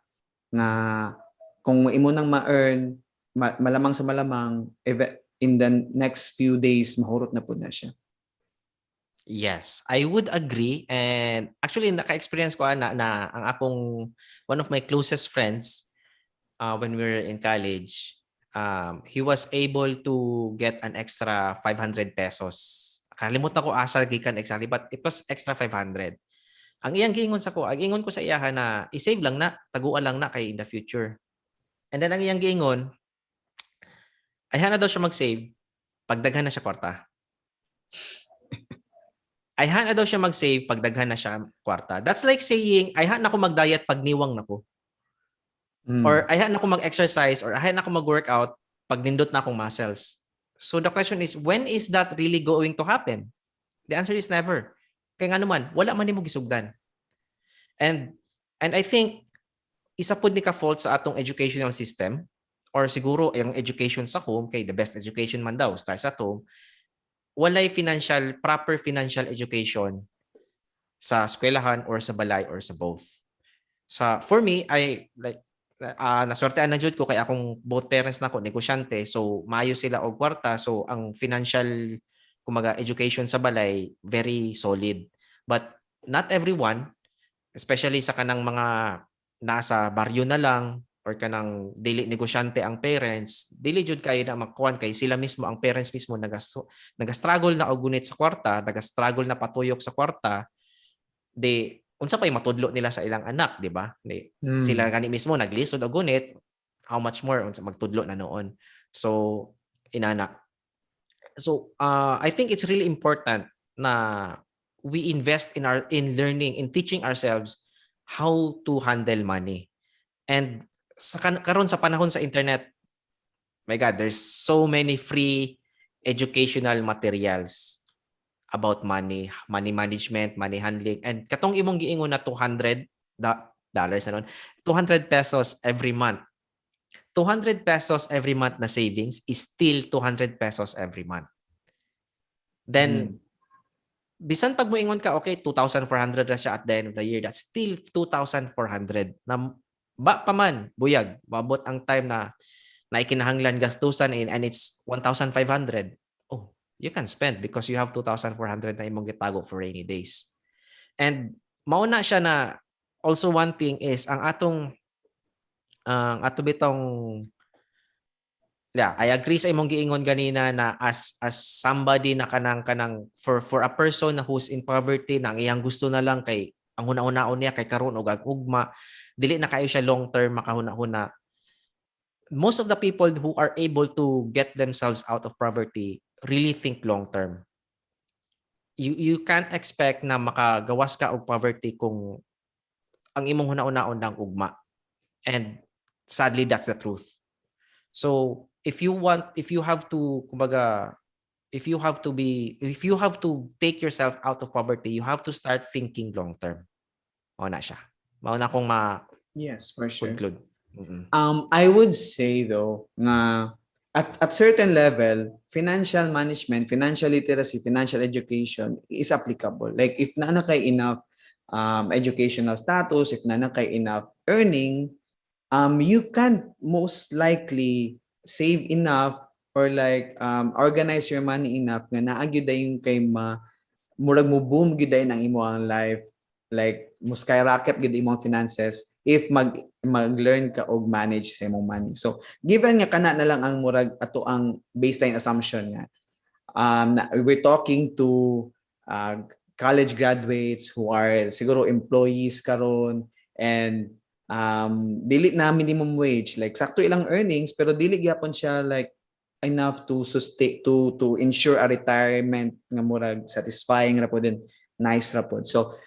nga kung imo nang ma-earn, malamang sa malamang in the next few days mahurot na pud na siya. Yes, I would agree. And actually, naka-experience ko na ang akong one of my closest friends when we were in college, he was able to get an extra 500 pesos. Kalimot na ko asa gikan exactly, but it was extra 500. Ang iyang giingon sa ko, ang ingon ko sa iyaha na i-save lang na, taguan lang na kay in the future. And then ang iyang giingon, ayha na daw siya mag-save pag daghan na siya kwarta. Ayha na daw siya mag-save pag daghan na siya kwarta. That's like saying, ayha na ko mag-diet pag niwang na ko. Or ayha na ko mag-exercise or ayha na ko mag-workout pag nindot na akong muscles. So the question is, when is that really going to happen? The answer is never. Kaya nga naman, wala man nimo gisugdan. And I think isa pud ni ka fault sa atong educational system or siguro ang education sa home, kay the best education man daw starts at home, walay financial proper financial education sa eskwelahan or sa balay or sa both. Sa for me, I like naswertean na jud ko kay akong both parents nako negosyante, so maayo sila og kwarta, so ang financial, kumaga, education sa balay very solid. But not everyone, especially sa kanang mga nasa baryo na lang or kanang dili negosyante ang parents, dili jud kayo na makuan kay sila mismo, ang parents mismo, naga-struggle na og gunit sa kwarta, naga-struggle na patuyok sa kwarta, di unsa pay matudlo nila sa ilang anak, di ba? Di, sila gani mismo naglisod og gunit, how much more unsa magtudlo na noon? So inana. So I think it's really important na we invest in learning, in teaching ourselves how to handle money. And sa karon sa panahon sa internet, my God, there's so many free educational materials about money, money management, money handling. And katong imong giingon na 200 dollars na nun, 200 pesos every month. 200 pesos every month na savings is still 200 pesos every month. Then, bisan pag moingon ka, okay, 2,400 na siya at the end of the year, that's still 2,400. Na, ba pa man, buyag, maabot ang time na naikinahanglan gastusan in and it's 1,500. Oh, you can spend because you have 2,400 na imong gitago for rainy days. And mao na siya na also one thing is ang ato bitong, yeah, I agree sa imong giingon ganina na as somebody na kanang for a person na who's in poverty na ang iyang gusto na lang kay ang huna-hunaon niya kay karon og ang ugma, dili na kayo siya long term makahuna-huna. Most of the people who are able to get themselves out of poverty really think long term. You can't expect na makagawas ka og poverty kung ang imong huna-hunaon lang ugma. And sadly, that's the truth. So if you have to, kumbaga, if you have to take yourself out of poverty, you have to start thinking long term. Mao na siya. Mao na akong ma Yes, for sure. conclude. I would say though, nga at certain level, financial management, financial literacy, financial education is applicable. Like if naa na kay enough educational status, if naa na kay enough earning, you can most likely save enough or like organize your money enough nga naa gyud dayon kay ma murag mo boom gyud dayon ang imong life, like mo skyrocket gyud imong finances if mag-learn ka og manage sa imong money. So given nga kana na lang ang murag ato ang baseline assumption nga na we're talking to college graduates who are siguro employees karon and dili na minimum wage, like sakto ilang earnings pero dili gyapon siya like enough to sustain, to ensure a retirement nga murag satisfying ra pod din, nice ra pod. So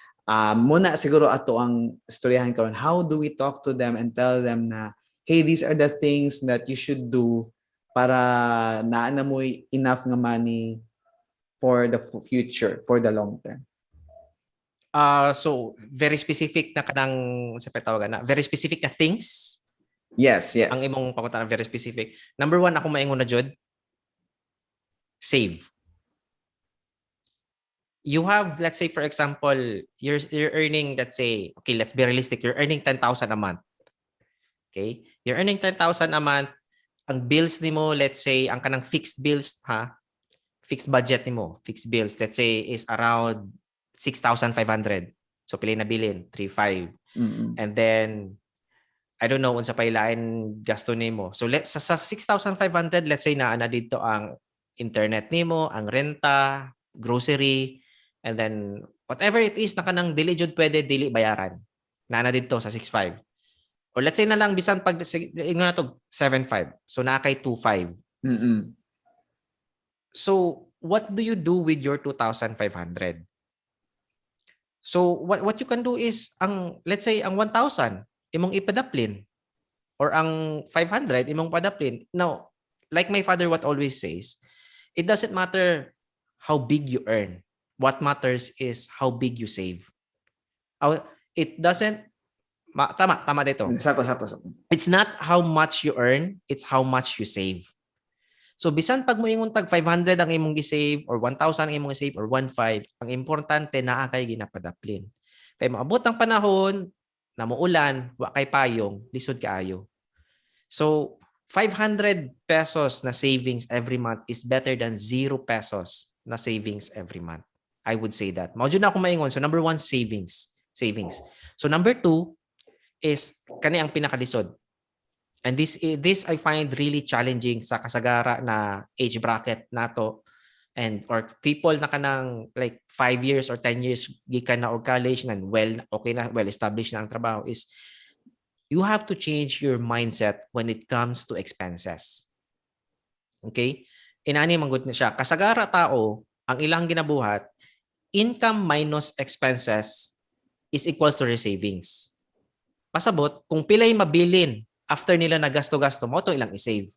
muna siguro ato ang istoryahan karon, how do we talk to them and tell them na, "Hey, these are the things that you should do para naa na mo'y enough nga money for the future, for the long term"? So very specific na kanang sa tawagan na very specific na things Yes. ang imong pangutana, very specific. Number one, ako maingon na jud, save. You have, let's say for example, you're earning, let's say, okay, let's be realistic, you're earning 10,000 a month. Okay? You're earning 10,000 a month. Ang bills nimo, let's say, ang kanang fixed bills, ha? Fixed budget nimo, fixed bills, let's say is around 6,500. So pila na bilin? 3,500. And then I don't know unsa pay lain gasto nimo. So let sa 6,500, let's say naa na didto ang internet nimo, ang renta, grocery, and then whatever it is na kanang dili jud pwede dili bayaran. Naa na didto sa 6,500. Or let's say na lang bisan pag ingon na to 7,500. So naa kay 2,500. So what do you do with your 2,500? So what you can do is ang, let's say, ang 1,000 imong ipadaplin or ang 500 imong padaplin. Now, like my father what always says, it doesn't matter how big you earn. What matters is how big you save. It doesn't tama tama dito. Sakto, sakto, sakto. It's not how much you earn, it's how much you save. So bisan pag moingon tag 500 ang imong gi-save or 1,000 ang imong gi-save or 1,500, ang importante naa kay ginapadaplin. Kay moabot ang panahon na muulan, wa kay payong, lisod kaayo. So 500 pesos na savings every month is better than 0 pesos na savings every month. I would say that. Mao jud na ako maingon. So number one, savings. Savings. So number two is kani ang pinakalisod. And this I find really challenging sa kasagara na age bracket nato and or people na kanang like 5 years or 10 years gikan na og college na, well, okay na, well established na ang trabaho, is you have to change your mindset when it comes to expenses. Okay? Inani man gud na siya. Kasagara tao, ang ilang ginabuhat, income minus expenses is equals to their savings. Pasabot, kung pilay mabilin after nila nagasto-gasto mao to ilang i-save.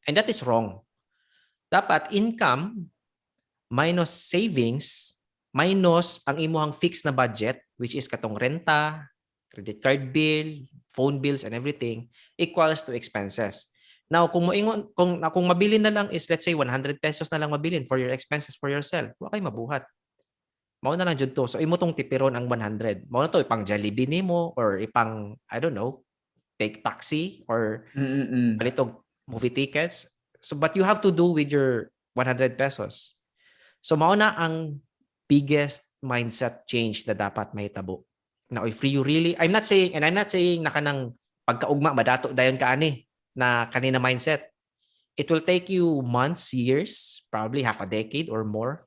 And that is wrong. Dapat income minus savings minus ang imuhang fixed na budget, which is katong renta, credit card bill, phone bills and everything, equals to expenses. Now, kung moingon kung mabilin na lang is, let's say, 100 pesos na lang mabilin for your expenses for yourself, wa kay mabuhat. Mao na lang jud to. So imo tong tipiron ang 100. Mao na to ipang Jollibee nimo or ipang, I don't know, take taxi or palit og movie tickets. So but you have to do with your 100 pesos. So mao na ang biggest mindset change na dapat mahitabo. Now, if you really, I'm not saying na kanang pagkaugma madato dayon ka ani na kanina mindset. It will take you months, years, probably half a decade or more,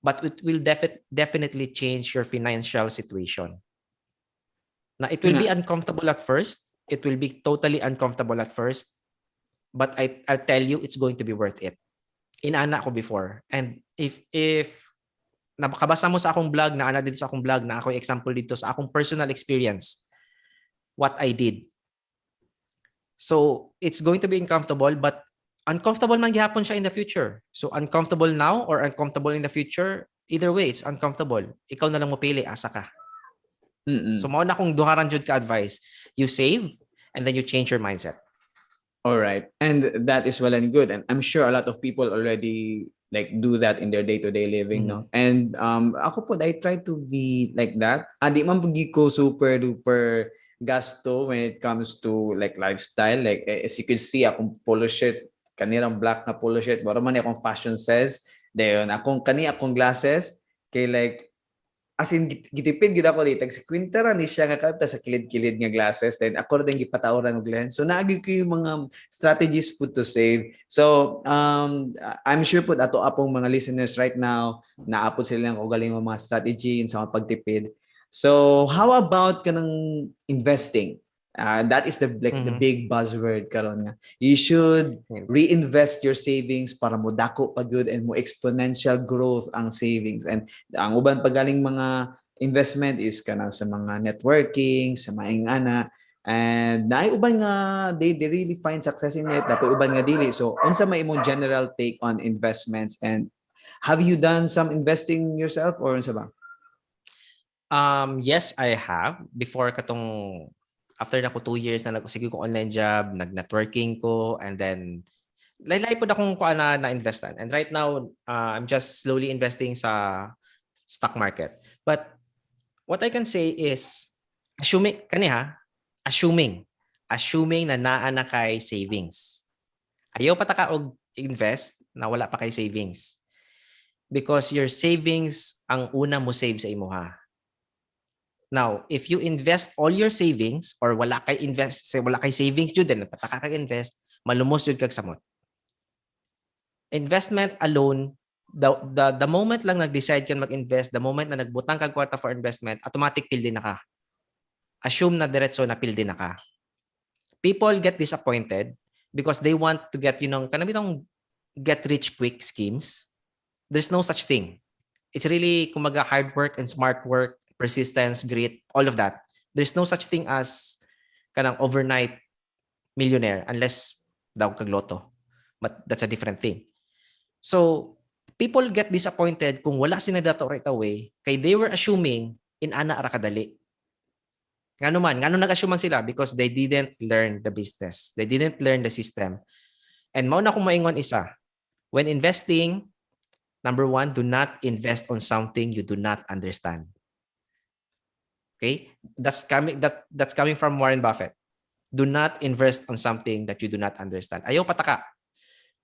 but it will definitely change your financial situation. Na it will be uncomfortable at first. It will be totally uncomfortable at first, but I'll tell you, it's going to be worth it. Inana ko before. And if nakabasa mo sa akong blog, na ana dito sa akong blog, na ako example dito sa akong personal experience, what I did. So, it's going to be uncomfortable, but uncomfortable man gihapon siya in the future. So, uncomfortable now or uncomfortable in the future, either way, it's uncomfortable. Ikaw na lang mo pili, asa ka. So, mao na akong duharan jud ka advice. You save and then you change your mindset. All right. And that is well and good. And I'm sure a lot of people already like do that in their day-to-day living, no? And ako po, I try to be like that. Ah, di man pud ko super duper gasto when it comes to like lifestyle. Like eh, as you can see, akong polo shirt, kanirang black na polo shirt, mura man akong fashion says. Dayon, akong kani akong glasses kay like as in gitipid gid ako tag 50 ra ni siya nga kalta sa kilid-kilid nga glasses, then ako ra din gipataoran og lens. So naagi ko yung mga strategies pud to save. So I'm sure pud ato apong mga listeners right now naa pud sila ang kaugaling mga strategy sa mga pagtipid. So how about kanang investing? That is the like the big buzzword karon nga you should reinvest your savings para mo dako pa gud and mo exponential growth ang savings. And ang uban pa galing mga investment is kanang sa mga networking, sa maing ana, and naay uban nga they really find success in it, naay uban nga dili. So unsa may imong general take on investments, and have you done some investing yourself or unsa ba? Yes, I have. Before katong after na ko 2 years na nag-sige ko online job, nag-networking ko, and then laylay po akong kuan na na-investan. And right now, I'm just slowly investing sa stock market. But what I can say is, assuming, kani ha, assuming na naa na kay savings. Ayaw pa ta ka og invest na wala pa kay savings. Because your savings ang una mo save sa imo ha. Now, if you invest all your savings or wala kay invest, say wala kay savings jud, then pataka kag invest, malumos jud kag samot. Investment alone, the moment lang nag-decide ka mag-invest, the moment na nagbutang kag kwarta for investment, automatic pildi na ka. Assume na diretso na pildi na ka. People get disappointed because they want to get, kanang bitong get rich quick schemes. There's no such thing. It's really kumaga hard work and smart work, persistence, grit, all of that. There's no such thing as kanang overnight millionaire unless daw kag lotto. But that's a different thing. So, people get disappointed kung wala sila dato right away kay they were assuming in ana ra kadali. Ngano man, ngano nag-assume man sila? Because they didn't learn the business. They didn't learn the system. And mao na akong maingon isa. When investing, number one, do not invest on something you do not understand. Okay? That's coming from Warren Buffett. Do not invest on something that you do not understand. Ayaw pataka.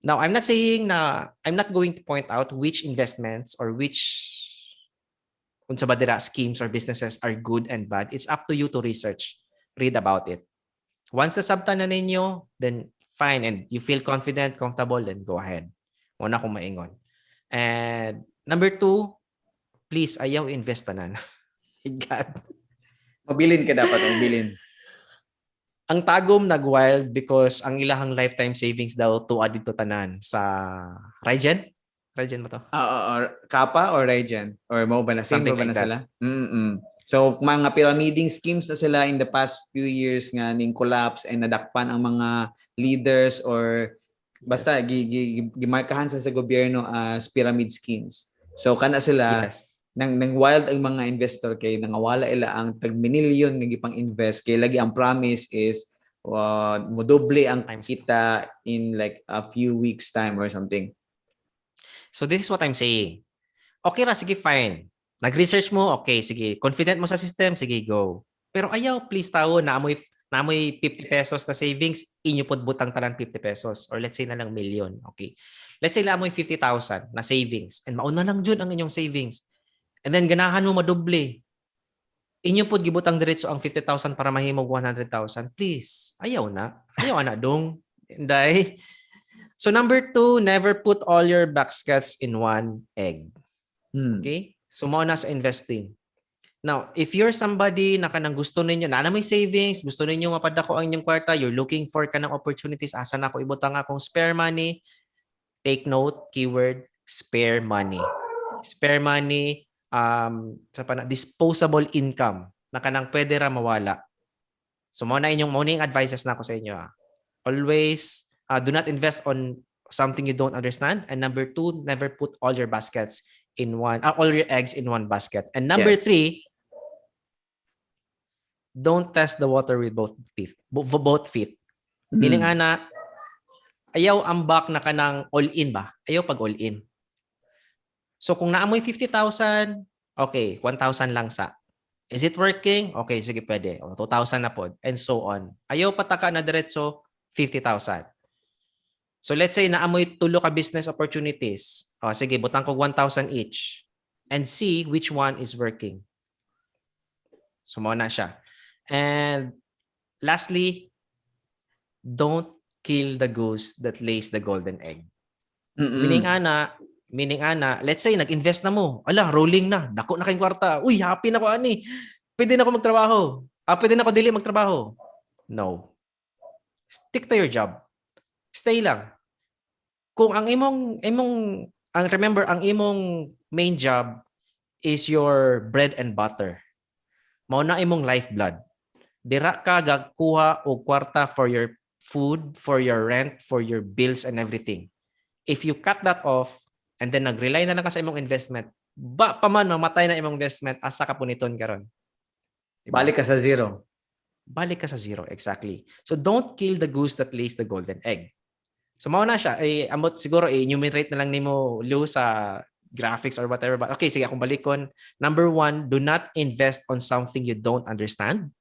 Now, I'm not saying na I'm not going to point out which investments or which unsa ba dira schemes or businesses are good and bad. It's up to you to research, read about it. Once nasabtan na ninyo, then fine, and you feel confident, comfortable, then go ahead. Mao na akong maingon. And number two, please ayaw invest tanan. God. Mabilin ka dapat, mabilin. Ang Tagum nag-wild because ang ilahang lifetime savings daw tuwa dito tanan sa Rygen? Rygen ba to? Ah, or Kapa or Rygen? Or mo ba na same Something ba na like that. Sila? So mga pyramiding schemes na sila in the past few years nga ning collapse and nadakpan ang mga leaders or basta gimarkahan sa gobyerno as pyramid schemes. So kana sila nang wild ang mga investor kay nangawala ila ang tag milyon nga gipang invest kay lagi ang promise is modoble ang Times. Kita in like a few weeks' time or something. So this is what I'm saying. Okay ra, sige, fine. Nag-research mo, okay, sige. Confident mo sa system, sige, go. Pero ayaw, please tao, naamoy 50 pesos na savings, inyo pod butang tanan 50 pesos. Or let's say na lang million, okay. Let's say naamoy 50,000 na savings and mauna lang jud ang inyong savings. And then ganahan mo madoble. Inyo pod gibutang diretso ang 50,000 para mahimog 100,000. Please, ayaw na. Ayaw na dong. Inday. So number two, never put all your baskets in one egg. Okay? So mao na sa investing. Now, if you're somebody na kanang gusto ninyo, na may savings, gusto ninyo mapadako ang inyong kwarta, you're looking for kanang opportunities, asa na ko ibutang akong spare money, take note, keyword, spare money. Spare money, sa pana, disposable income na kanang pwede ra mawala. So mao na yung advices nako sa inyo. Ah. Always do not invest on something you don't understand. And number two, never put all your eggs in one basket. And number three, don't test the water with both feet. Both feet. Meaning ana, ayaw ambak na kanang all in ba? Ayaw pag all in. So kung naa moy 50,000, okay, 1,000 lang sa. Is it working? Okay, sige, pwede. O, 2,000 na pod and so on. Ayaw pataka na diretso 50,000. So let's say naa moy tulo ka business opportunities. O, sige, butang ko 1,000 each and see which one is working. So mao na siya. And lastly, don't kill the goose that lays the golden egg. Meaning ana, let's say nag-invest na mo. Ala, rolling na. Dako na kayong kwarta. Uy, happy na ko ani. Pwede na ako magtrabaho. Ah, pwede na ako dili magtrabaho. No. Stick to your job. Stay lang. Kung ang imong imong ang remember, ang imong main job is your bread and butter. Mao na imong lifeblood. Dira ka gagkuha og kwarta for your food, for your rent, for your bills and everything. If you cut that off and then nag-rely na lang ka sa imong investment, ba pa man mamatay na imong investment, asa ka puniton karon? Diba? Balik ka sa zero. Balik ka sa zero, exactly. So don't kill the goose that lays the golden egg. So mao na siya. Eh, amot siguro eh, enumerate na lang nimo, Lou, sa graphics or whatever. But okay, sige, akong balikon. Number one, do not invest on something you don't understand.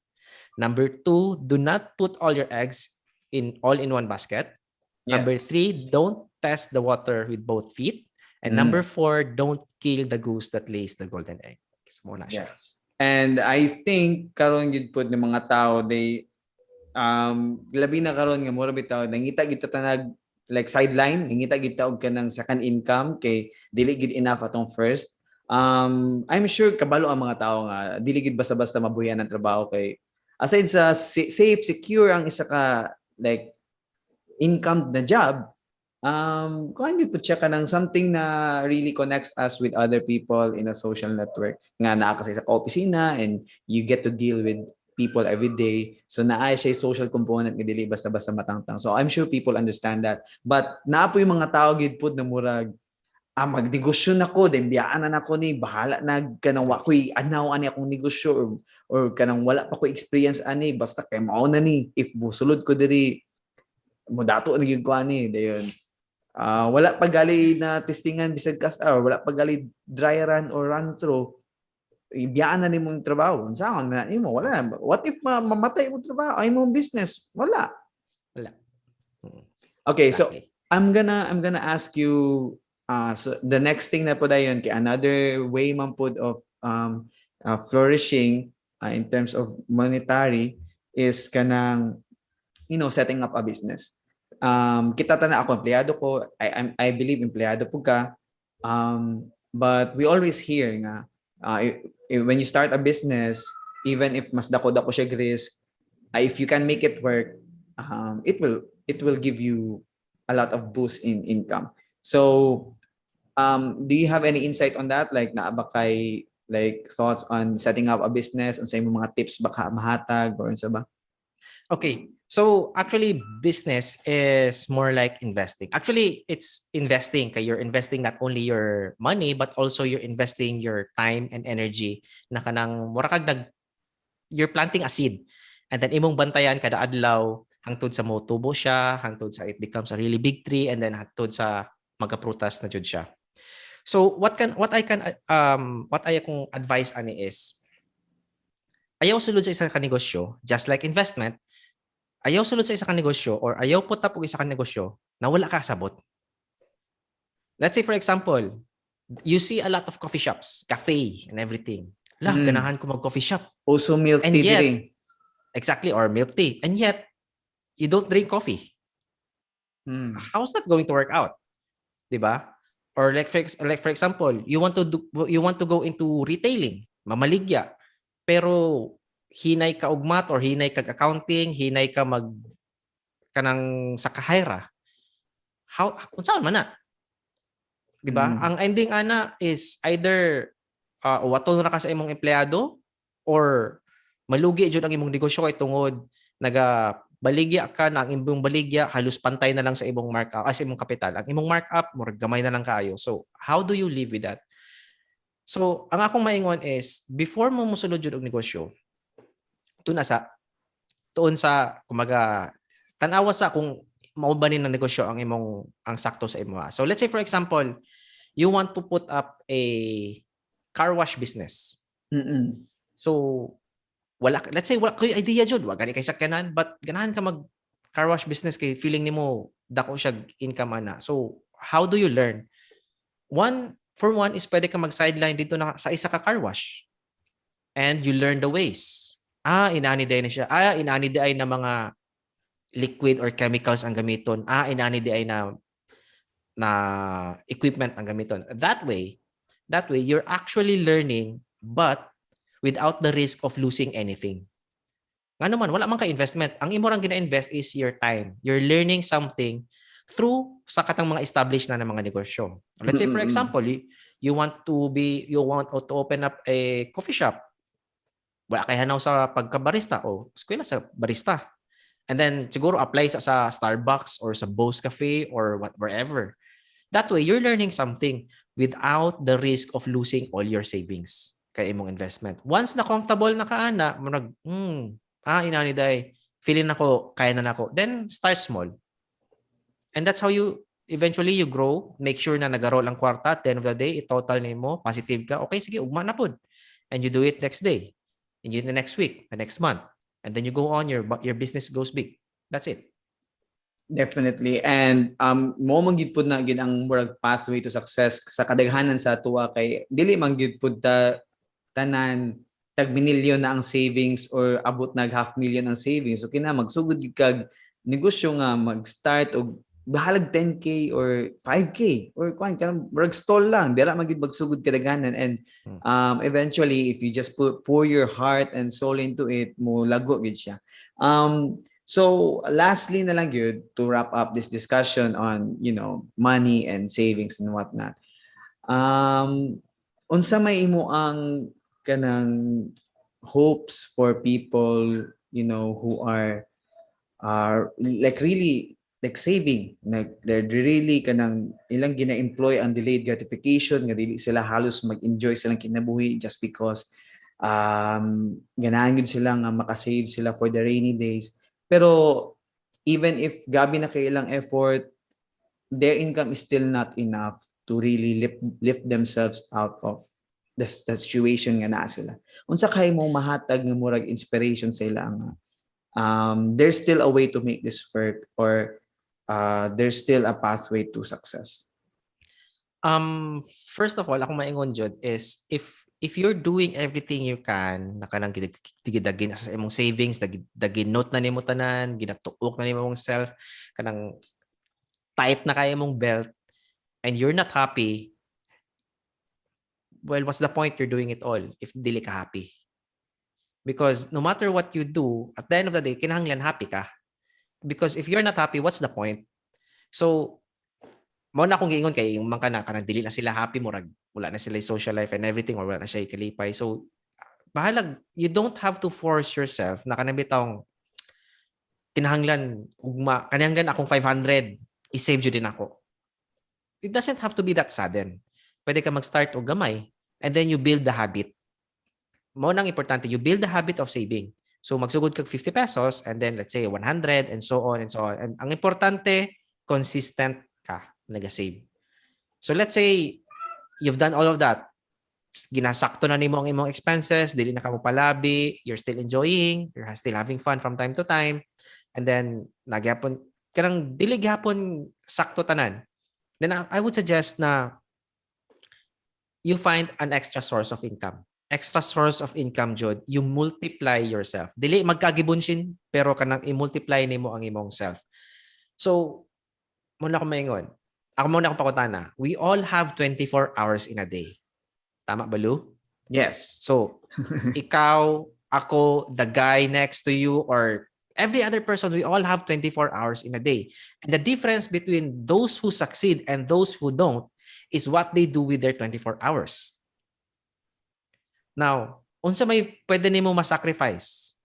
Number two, do not put all your eggs in all in one basket. Number three, don't test the water with both feet. And number four, don't kill the goose that lays the golden egg. So mao na siya. Yes. And I think karon gid pud ng mga tao, they labi na karon nga mura bitaw nangita gid ta tanag like sideline, nangita gid ta og kanang second income kay dili gid enough atong first. I'm sure kabalo ang mga tao nga dili gid basta-basta mabuhian ng trabaho kay aside sa safe, secure ang isa ka like income na job, kung hindi po siya ka ng something na really connects us with other people in a social network nga naa ka sa isa ka opisina and you get to deal with people every day. So naa siya social component nga dili basta-basta matangtang. So I'm sure people understand that. But naa po yung mga tao gid pud na murag, "Ah, magnegosyo na ko, then biyaan na nako ni, bahala na, kanang wa ko'y anaw ani akong negosyo or kanang wala pa ko experience ani, basta kay mao na ni, if musulod ko diri modato na gyud ko ani." Dayon ah, wala pa gali na testingan bisag kas or wala pa gali dry run or run through, ibiyaan na nimong trabaho. Unsaon na nimo? Wala na. What if mamatay imong trabaho ay imong business? Wala. Wala. Okay, so I'm gonna ask you so the next thing na po dayon kay another way man pod of flourishing in terms of monetary is kanang setting up a business. Kita ta na ako empleyado ko, I believe empleyado po ka. But we always hear nga when you start a business, even if mas dako-dako siya risk, if you can make it work, it will give you a lot of boost in income. So, do you have any insight on that? Like, naa ba kay like thoughts on setting up a business, unsa imong mga tips baka mahatag or unsa ba? Okay. So actually business is more like investing. Actually, it's investing kay you're investing not only your money but also you're investing your time and energy na kanang mura kag nag you're planting a seed and then imong bantayan kada adlaw hangtod sa motubo siya, hangtod sa it becomes a really big tree, and then hangtod sa magaprutas na jud siya. So what I akong advice ani is ayaw sulod sa isa ka negosyo, just like investment, ayaw sulod sa isa ka negosyo or ayaw put up og isa ka negosyo na wala ka sabot. Let's say, for example, You see a lot of coffee shops, cafe and everything. Lah, ganahan ko mag coffee shop. Also milk And tea yet, diri. Exactly, or milk tea. And yet, you don't drink coffee. How's that going to work out? 'Di ba? Or like for example, you want to go into retailing, mamaligya. Pero hinay ka og math or hinay kag accounting, hinay ka mag kanang sa kahayra. How unsaon man na? 'Di ba? Mm. Ang ending ana is either uwaton ra ka sa imong empleyado or malugi jud ang imong negosyo kay tungod naga baligya ka na ang imong baligya halos pantay na lang sa imong markup, ah, sa imong kapital. Ang imong markup murag gamay na lang kaayo. So, how do you live with that? So, ang akong maingon is before mo mosulod jud og negosyo, tuna sa tuon sa kumaga tan-awa sa kung mao ba ni na negosyo ang imong ang sakto sa imo. So, let's say for example, you want to put up a car wash business. So, wala let's say wala koy idea jud, wa gani kay sakyanan, but ganahan ka mag car wash business kay feeling nimo dako siya income ana. So, how do you learn? One for one is pwede ka mag sideline dito na sa isa ka car wash. And you learn the ways. Ah, inani diay na siya. Ah, inani diay na mga liquid or chemicals ang gamiton. Ah, inani diay na equipment ang gamiton. That way you're actually learning but without the risk of losing anything. Nga naman, wala man ka investment. Ang imo rang gina-invest is your time. You're learning something through sa katang mga established na ng mga negosyo. Let's say for example, you want to open up a coffee shop. Wala kay hanaw sa pagkabarista o eskwela sa barista. And then siguro apply sa Starbucks or sa Bose Cafe or what wherever. That way you're learning something without the risk of losing all your savings kay imong investment. Once na comfortable na ka ana, murag inani diay, feeling nako kaya na nako. Then start small. And that's how you eventually you grow, make sure na nagaroll ang kwarta at the end of the day, i-total nimo, positive ka, okay sige, ugma na pud. And you do it next day. And you do the next week, the next month. And then you go on, your business goes big. That's it. Definitely. And mo man gid pud na gid ang murag pathway to success sa kadaghanan sa atoa kay dili man gid pud ta tanan tag milyon na ang savings or abot nag half million ang savings. So kina magsugod gid kag negosyo nga mag-start og bahalag 10K or 5K or kuan kanang murag stall lang, dira man gid magsugod kadaghanan and eventually if you just put pour your heart and soul into it, mo lago gid siya. So lastly na lang gyud, to wrap up this discussion on money and savings and whatnot, unsa may imo ang kanang hopes for people who are like really like saving, like they're really kanang ilang gina-employ ang delayed gratification nga dili sila halos mag-enjoy silang kinabuhi just because ganahan gyud sila nga makasave sila for the rainy days, pero even if gabi na kay ilang effort, their income is still not enough to really lift themselves out of the situation nga naa sila? Unsa kay mo mahatag nga murag inspiration sa ila nga there's still a way to make this work or there's still a pathway to success? First of all, akong maingon jud is if you're doing everything you can, na kanang gidagin sa imong savings, dagi note na nimo tanan, ginatuok na nimo imong self, kanang tight na kaayo imong belt, and you're not happy, well, what's the point you're doing it all if dili ka happy? Because no matter what you do, at the end of the day, kinahanglan happy ka. Because if you're not happy, what's the point? So, mao na akong giingon kay yung mga kanang dili na sila happy, murag wala na sila social life and everything or wala na siya kalipay. So, bahalag you don't have to force yourself na kanang bitawng kinahanglan ugma, kinahanglan akong 500 i-save jud din ako. It doesn't have to be that sudden. Pwede ka mag-start og gamay and then you build the habit. Mao nang importante, you build the habit of saving. So magsugod kag 50 pesos and then let's say 100 and so on and so on. And ang importante, consistent ka nag-save. So let's say you've done all of that. Ginasakto na nimo ang imong expenses, dili na ka mo palabi, you're still enjoying, you're still having fun from time to time. And then nagyapon kanang dili gyapon sakto tanan. Then I would suggest na You find an extra source of income. Extra source of income jud, you multiply yourself. Dili magkagibunshin, pero kanang i-multiply nimo ang imong self. So, mao na ko maingon. Ako mao na akong pangutana. We all have 24 hours in a day. Tama ba, Lou? Yes. So, ikaw, ako, the guy next to you, or every other person, we all have 24 hours in a day. And the difference between those who succeed and those who don't is what they do with their 24 hours. Now, unsa may pwede nimo ma-sacrifice?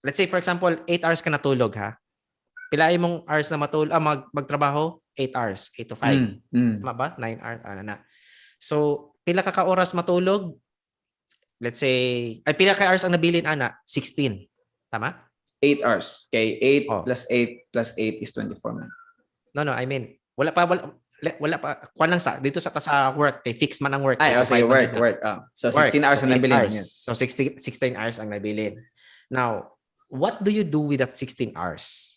Let's say, for example, 8 hours ka natulog ha. Pila imong hours na matulog, magtrabaho? 8 hours, 8 to 5. Tama ba? 9 hours, ano na. So, pila ka oras matulog? Let's say, ay, pila ka hours ang nabilin ana? 16. Tama? 8 hours. Okay, 8 Oh. plus 8 plus 8 is 24 man. No, I mean, wala pa, wala pa, kuan lang sa dito sa work kay fixed man ang work. Ay, 8 oh, to sige, 5 man work, jud na. Work. Ah. So, Work. 16 hours So, ang 8 nabilin. hours. Yes. So 16 hours ang nabilin. Now, what do you do with that 16 hours?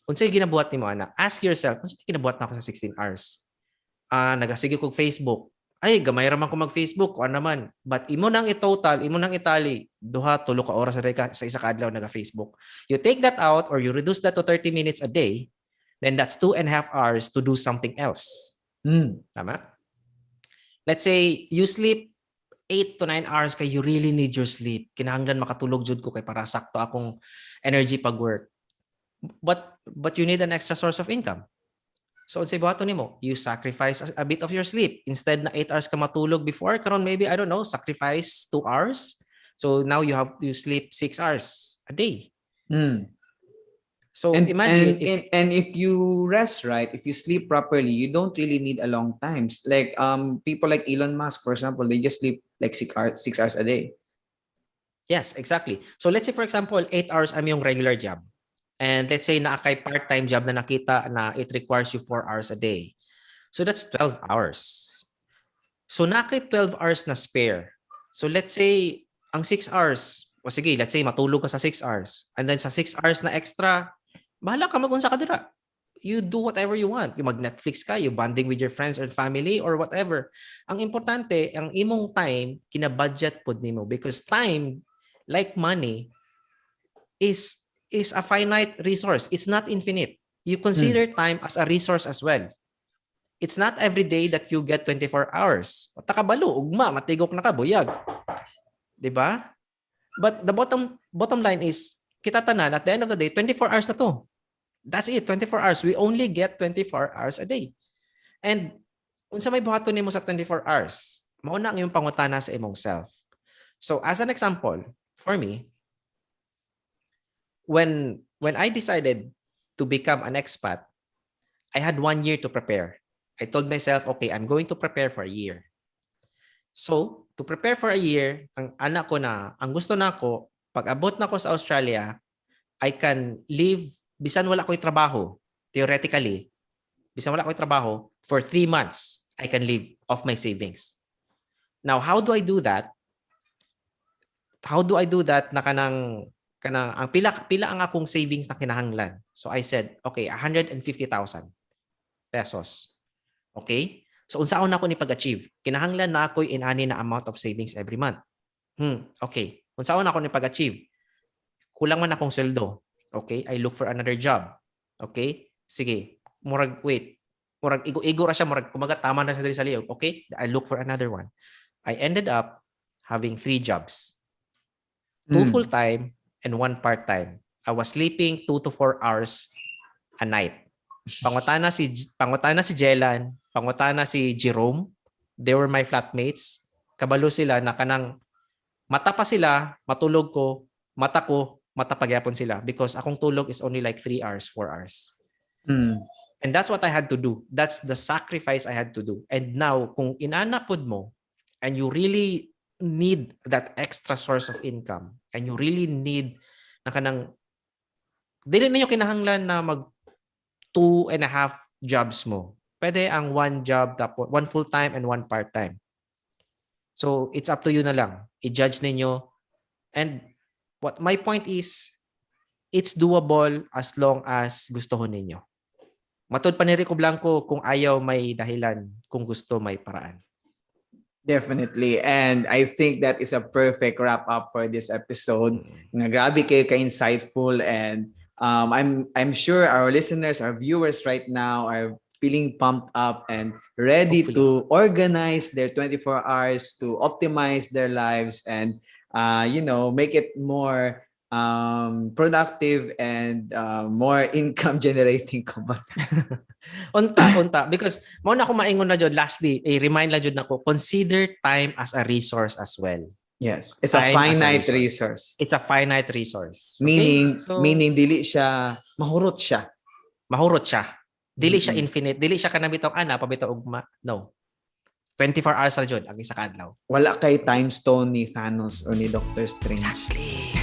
Unsay ginabuhat nimo ana? Ask yourself, unsay ginabuhat nako sa 16 hours? Ah, nagasige kog Facebook. Ay, gamay ra man ko mag-Facebook, kuan naman. But imo nang i-total, imo nang itali, duha tulo ka oras ra ka sa isa ka adlaw naga-Facebook. You take that out or you reduce that to 30 minutes a day, then that's 2.5 hours to do something else. Tama? Let's say you sleep 8 to 9 hours kay you really need your sleep. Kinahanglan makatulog jud ko kay para sakto akong energy pag work. But you need an extra source of income. So unsay buhaton nimo? You sacrifice a bit of your sleep. Instead na 8 hours ka matulog before, karon maybe, I don't know, sacrifice 2 hours. So now you have to sleep 6 hours a day. So imagine and, if and if you rest right, if you sleep properly, you don't really need a long times. Like people like Elon Musk, for example, they just sleep like 6 hours a day. Yes, exactly. So let's say, for example, 8 hours ang yung regular job. And let's say naa kay part-time job na nakita na it requires you 4 hours a day. So that's 12 hours. So naa kay 12 hours na spare. So let's say ang 6 hours, o sige, let's say matulog ka sa 6 hours. And then sa 6 hours na extra, bahala ka magunsa ka dira. You do whatever you want. You mag-Netflix ka, you bonding with your friends or family or whatever. Ang importante, ang imong time, kina-budget pod nimo because time, like money, is a finite resource. It's not infinite. You consider time as a resource as well. It's not every day that you get 24 hours. Wa ta kabalo, ugma, matigok na ka, buyag. 'Di ba? But the bottom line is, kita tanan, at the end of the day, 24 hours na to. That's it, 24 hours. We only get 24 hours a day. And unsa may buhaton nimo sa 24 hours? Mao na ang imong pangutana sa imong self. So as an example, for me, when I decided to become an expat, I had one year to prepare. I told myself, "Okay, I'm going to prepare for a year." So, to prepare for a year, ang ana ko na, ang gusto nako, pag abot na ko sa Australia, I can live, bisan wala ko'y trabaho, theoretically, bisan wala ko'y trabaho, for 3 months, I can live off my savings. Now, how do I do that? How do I do that na kanang ang pila ang akong savings na kinahanglan? So I said, "Okay, 150,000 pesos." Okay? So unsaon nako ni pag-achieve? Kinahanglan na ako'y inani na amount of savings every month. Okay. Unsaon nako ni pag-achieve? Kulang man akong sweldo. Okay, I look for another job. Okay? Sige. Murag wait. Murag igo-igo ra siya, murag kumaga tama na siya diri sa liog. Okay? I look for another one. I ended up having three jobs. Two full-time and one part-time. I was sleeping 2 to 4 hours a night. Pangutana si Jelan, pangutana si Jerome. They were my flatmates. Kabalo sila na kanang mata pa sila, matulog ko, mata ko, mata pa gyapon sila because akong tulog is only like 3 hours, 4 hours. And that's what I had to do. That's the sacrifice I had to do. And now, kung inana pod mo, and you really need that extra source of income, and you really need na kanang, dili ninyo kinahanglan na mag 2.5 jobs mo. Pwede ang one job, tapos one full-time and one part-time. So, it's up to you na lang. I-judge ninyo. And what my point is, it's doable as long as gusto ho ninyo. Matud pa ni Rico Blanco, kung ayaw may dahilan, kung gusto may paraan. Definitely. And I think that is a perfect wrap up for this episode. Nga grabe kayo ka-insightful and I'm sure our listeners, our viewers right now are feeling pumped up and ready Hopefully. To organize their 24 hours to optimize their lives and make it more productive and more income generating, kumbaga. Unta, unta. Because mao na ako maingon na jud, lastly, eh, remind lang jud nako, consider time as a resource as well. Yes, it's a Time as a finite resource. Resource. It's a finite resource. Okay? Meaning So, meaning dili siya mahurot siya. Mahurot siya. Dili siya infinite. Dili siya kanang bitong ana pa bitaw ugma. No. 24 hours ra jud ang isa ka adlaw. Wala kay time stone ni Thanos or ni Doctor Strange. Exactly.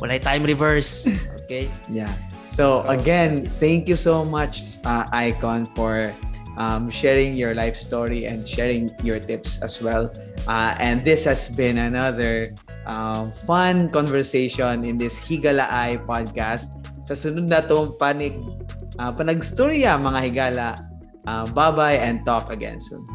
Walay time reverse. Okay? Yeah. So, So, again, that's it. Thank you so much, Icon, for sharing your life story and sharing your tips as well. And this has been another fun conversation in this Higalaay podcast. Sa sunod na tong panagstorya, mga higala. Bye-bye and talk again soon.